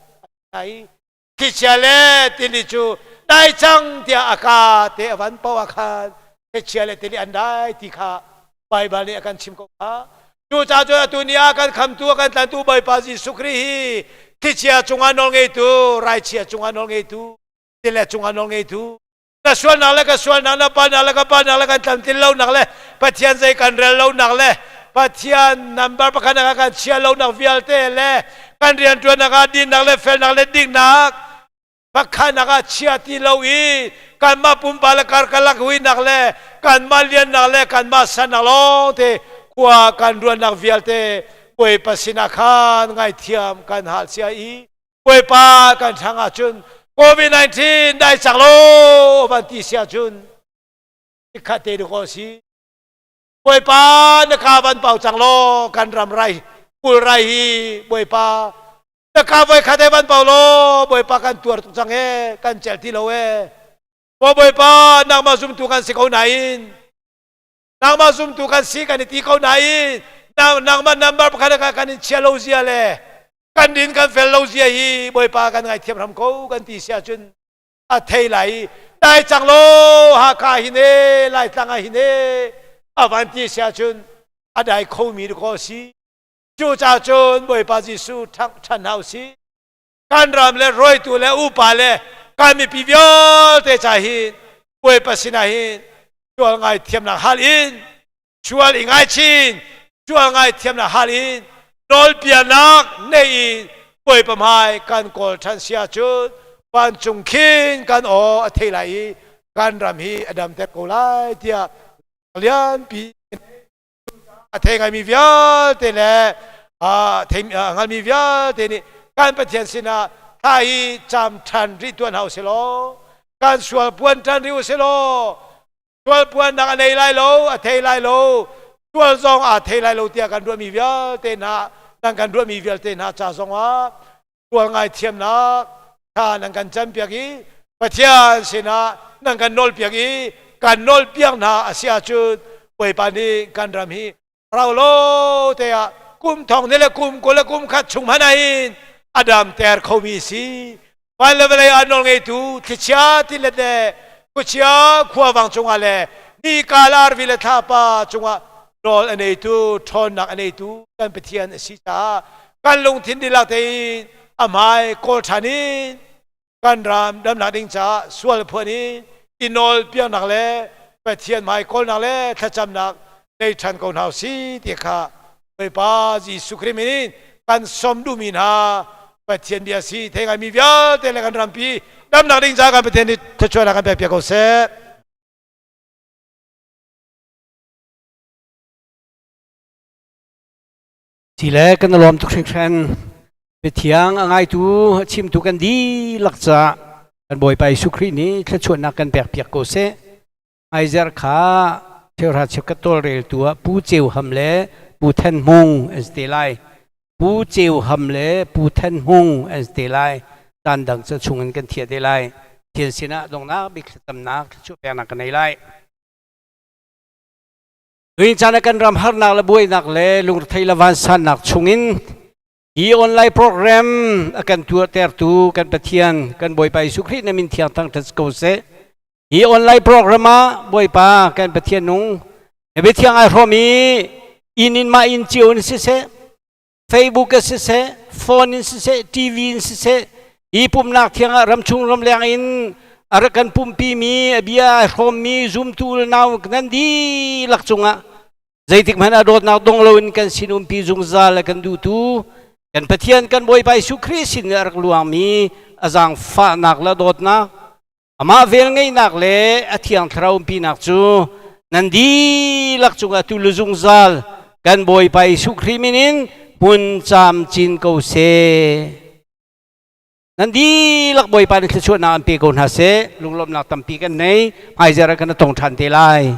a i thlichia le tili cu dai cang tiah a ka te a van poah ah khan thlichia le tili an dai ti kha Baibal nih a kan chim ko kha. Cucaah cun atu ni ah kan khamtu a kan tlantu Bawipa Jesuh Khrih hi thlichia cungah nawl ngeitu, raichia cungah nawl ngeitu, tile cungah nawl ngeitu, na sualnak le ka sualnak, na palnak le ka palnak le kan tlamtlin lonak le Pathian zei kan rel lonak le Pathian number pakhat ah kan chia lonak vialte le kan rianṭuannak ah dinnak le felnak le diknak pakhatnak ah chia ti lo i kanmah pumpa le karkalak huinak le kanmah liannak le kanmah sannak lawngte khua kan ruannak vialte Bawipa sinah khan ngaithiam kan hal cia i Bawipa kan ṭhang ahcun COVID-19 dai cang lo van ti si ahcun ikhat te dawh si. Bawipa na ka van pau cang law kan ram rai kul rai hi Bawipa na ka voi khat he van pau law Bawipa kan tuar tuk cang he kan cel ti lo e. Maw Bawipa nangmah zumtu kan si ko nain nangmah zumtu kan si kan i ti ko nain nangmah number pakhat kan in chia lo zia le kan din kan fel lo zia hi Bawipa kan ngaithiam hram ko kan ti si ahcun a thei lai i dai cang lo Hakha hin e Laitlang ah hin e a van ti si ahcun a dai khomi ko si. Cucaah cun Bawipa Jesuh ṭhan hau si kan ram le rawitu le upa le kan mipi vialte ca hin Bawipa sinah hin sual ngaithiamnak hal in sual i ngaichin sual ngaithiamnak hal in nawlpianak nei in Bawipa hmai kan kawl ṭhan si ahcun vancung khin kan aw a thei lai i kan ram hi a damter ko lai tiah lianpi a thei ngaimi vialte le a thei hngalmi vialte nih kan Pathian sinah thla hi cam ṭhan rih tuan hau si law kan sual puan ṭhan rih u si law sual puannak a nei lai lo a thei lai lo sual zong aa thei lai lo tiah kan ruahmi vialte hna nan kan ruahmi vialte hna ca zongah sual ngaithiamnak tha nan kan campiak i Pathian sinah nan kan nawlpiak i kan nawlpiak hna a si ahcun Bawipa nih kan ram hi rau lo te ah kum thong ni le kum kul le kum khat chung hmanh ah a damter khomi si. Van le vawlei ah nawl ngeitu thlichia tilet le khuachia khuavang cungah le nika le arfi le thlapa cungah nawl a neitu ṭhawnnak a neitu kan Pathian a si caah kan lungthin dihlak tein a hmai kawl ṭhan in kan ram damnak ding caah sual phuan in i nawl piaknak le Pathian hmai kawlnak le thlacamnak nei ṭhan ko hna si ti kha Bawipa Jesuh Khrih min in kan som duhmi hna Pathian bia si thei ngaimi vialte le kan rampi damnak ding caah kan Pathian nih thluachuahnak kan pek piak ko seh. Si le kan lawm tuk hringhran. Biathiang a ngaitu a chimtu kan dihlak caah kan Bawipa Jesuh Khrih nih thluachuahnak kan pek piak ko seh. Hmaizer kha cheuhra cheukhat tawlreltu ah Pu Ceu Ham le Pu Than Hmung an si te lai. Pu Ceu Ham le Pu Than Hmung an si te lai. Caan dang cu chung in kan thiah te lai. Thian sinah donghnak bik thlacamnak thluachuah peknak kan nei lai. Tuin caan ah kan ram harnak le buainak le lungrethei le vansannak chungin hi online program a kan tuahtertu kan Pathian kan Bawipa Jesuh Khrih na min thiang thangṭhat ko seh. Hi online program ah Bawipa kan Pathian nung na biathiang ai hrawm i inn in mah inn cio in siseh Facebook in siseh phone in siseh TV in siseh hi pumnak thiang ah ramchung ramleng in a rak kan pumpi mi a bia ai hrawmmi zumtu nau nan dihlak cungah zeitik hmanh ah dawtnak dong loin kan sin umpi zungzal a kan duhtu kan Pathian kan Bawipa Jesuh Khrih sin a rak luangmi a zaangfahnak le dawtnak. Amah velngeihnak le a thiang thlarau umpinak cu nan dihlak cungah tu le zungzal kan Bawipa Jesuh Khrih min in hmun camcin ko seh. Nan dihlak Bawipa nih thluachuahnak an pe ko hna seh. Lunglawmhnak tampi kan nei. Hmaizarh ah kan tong ṭhan te lai.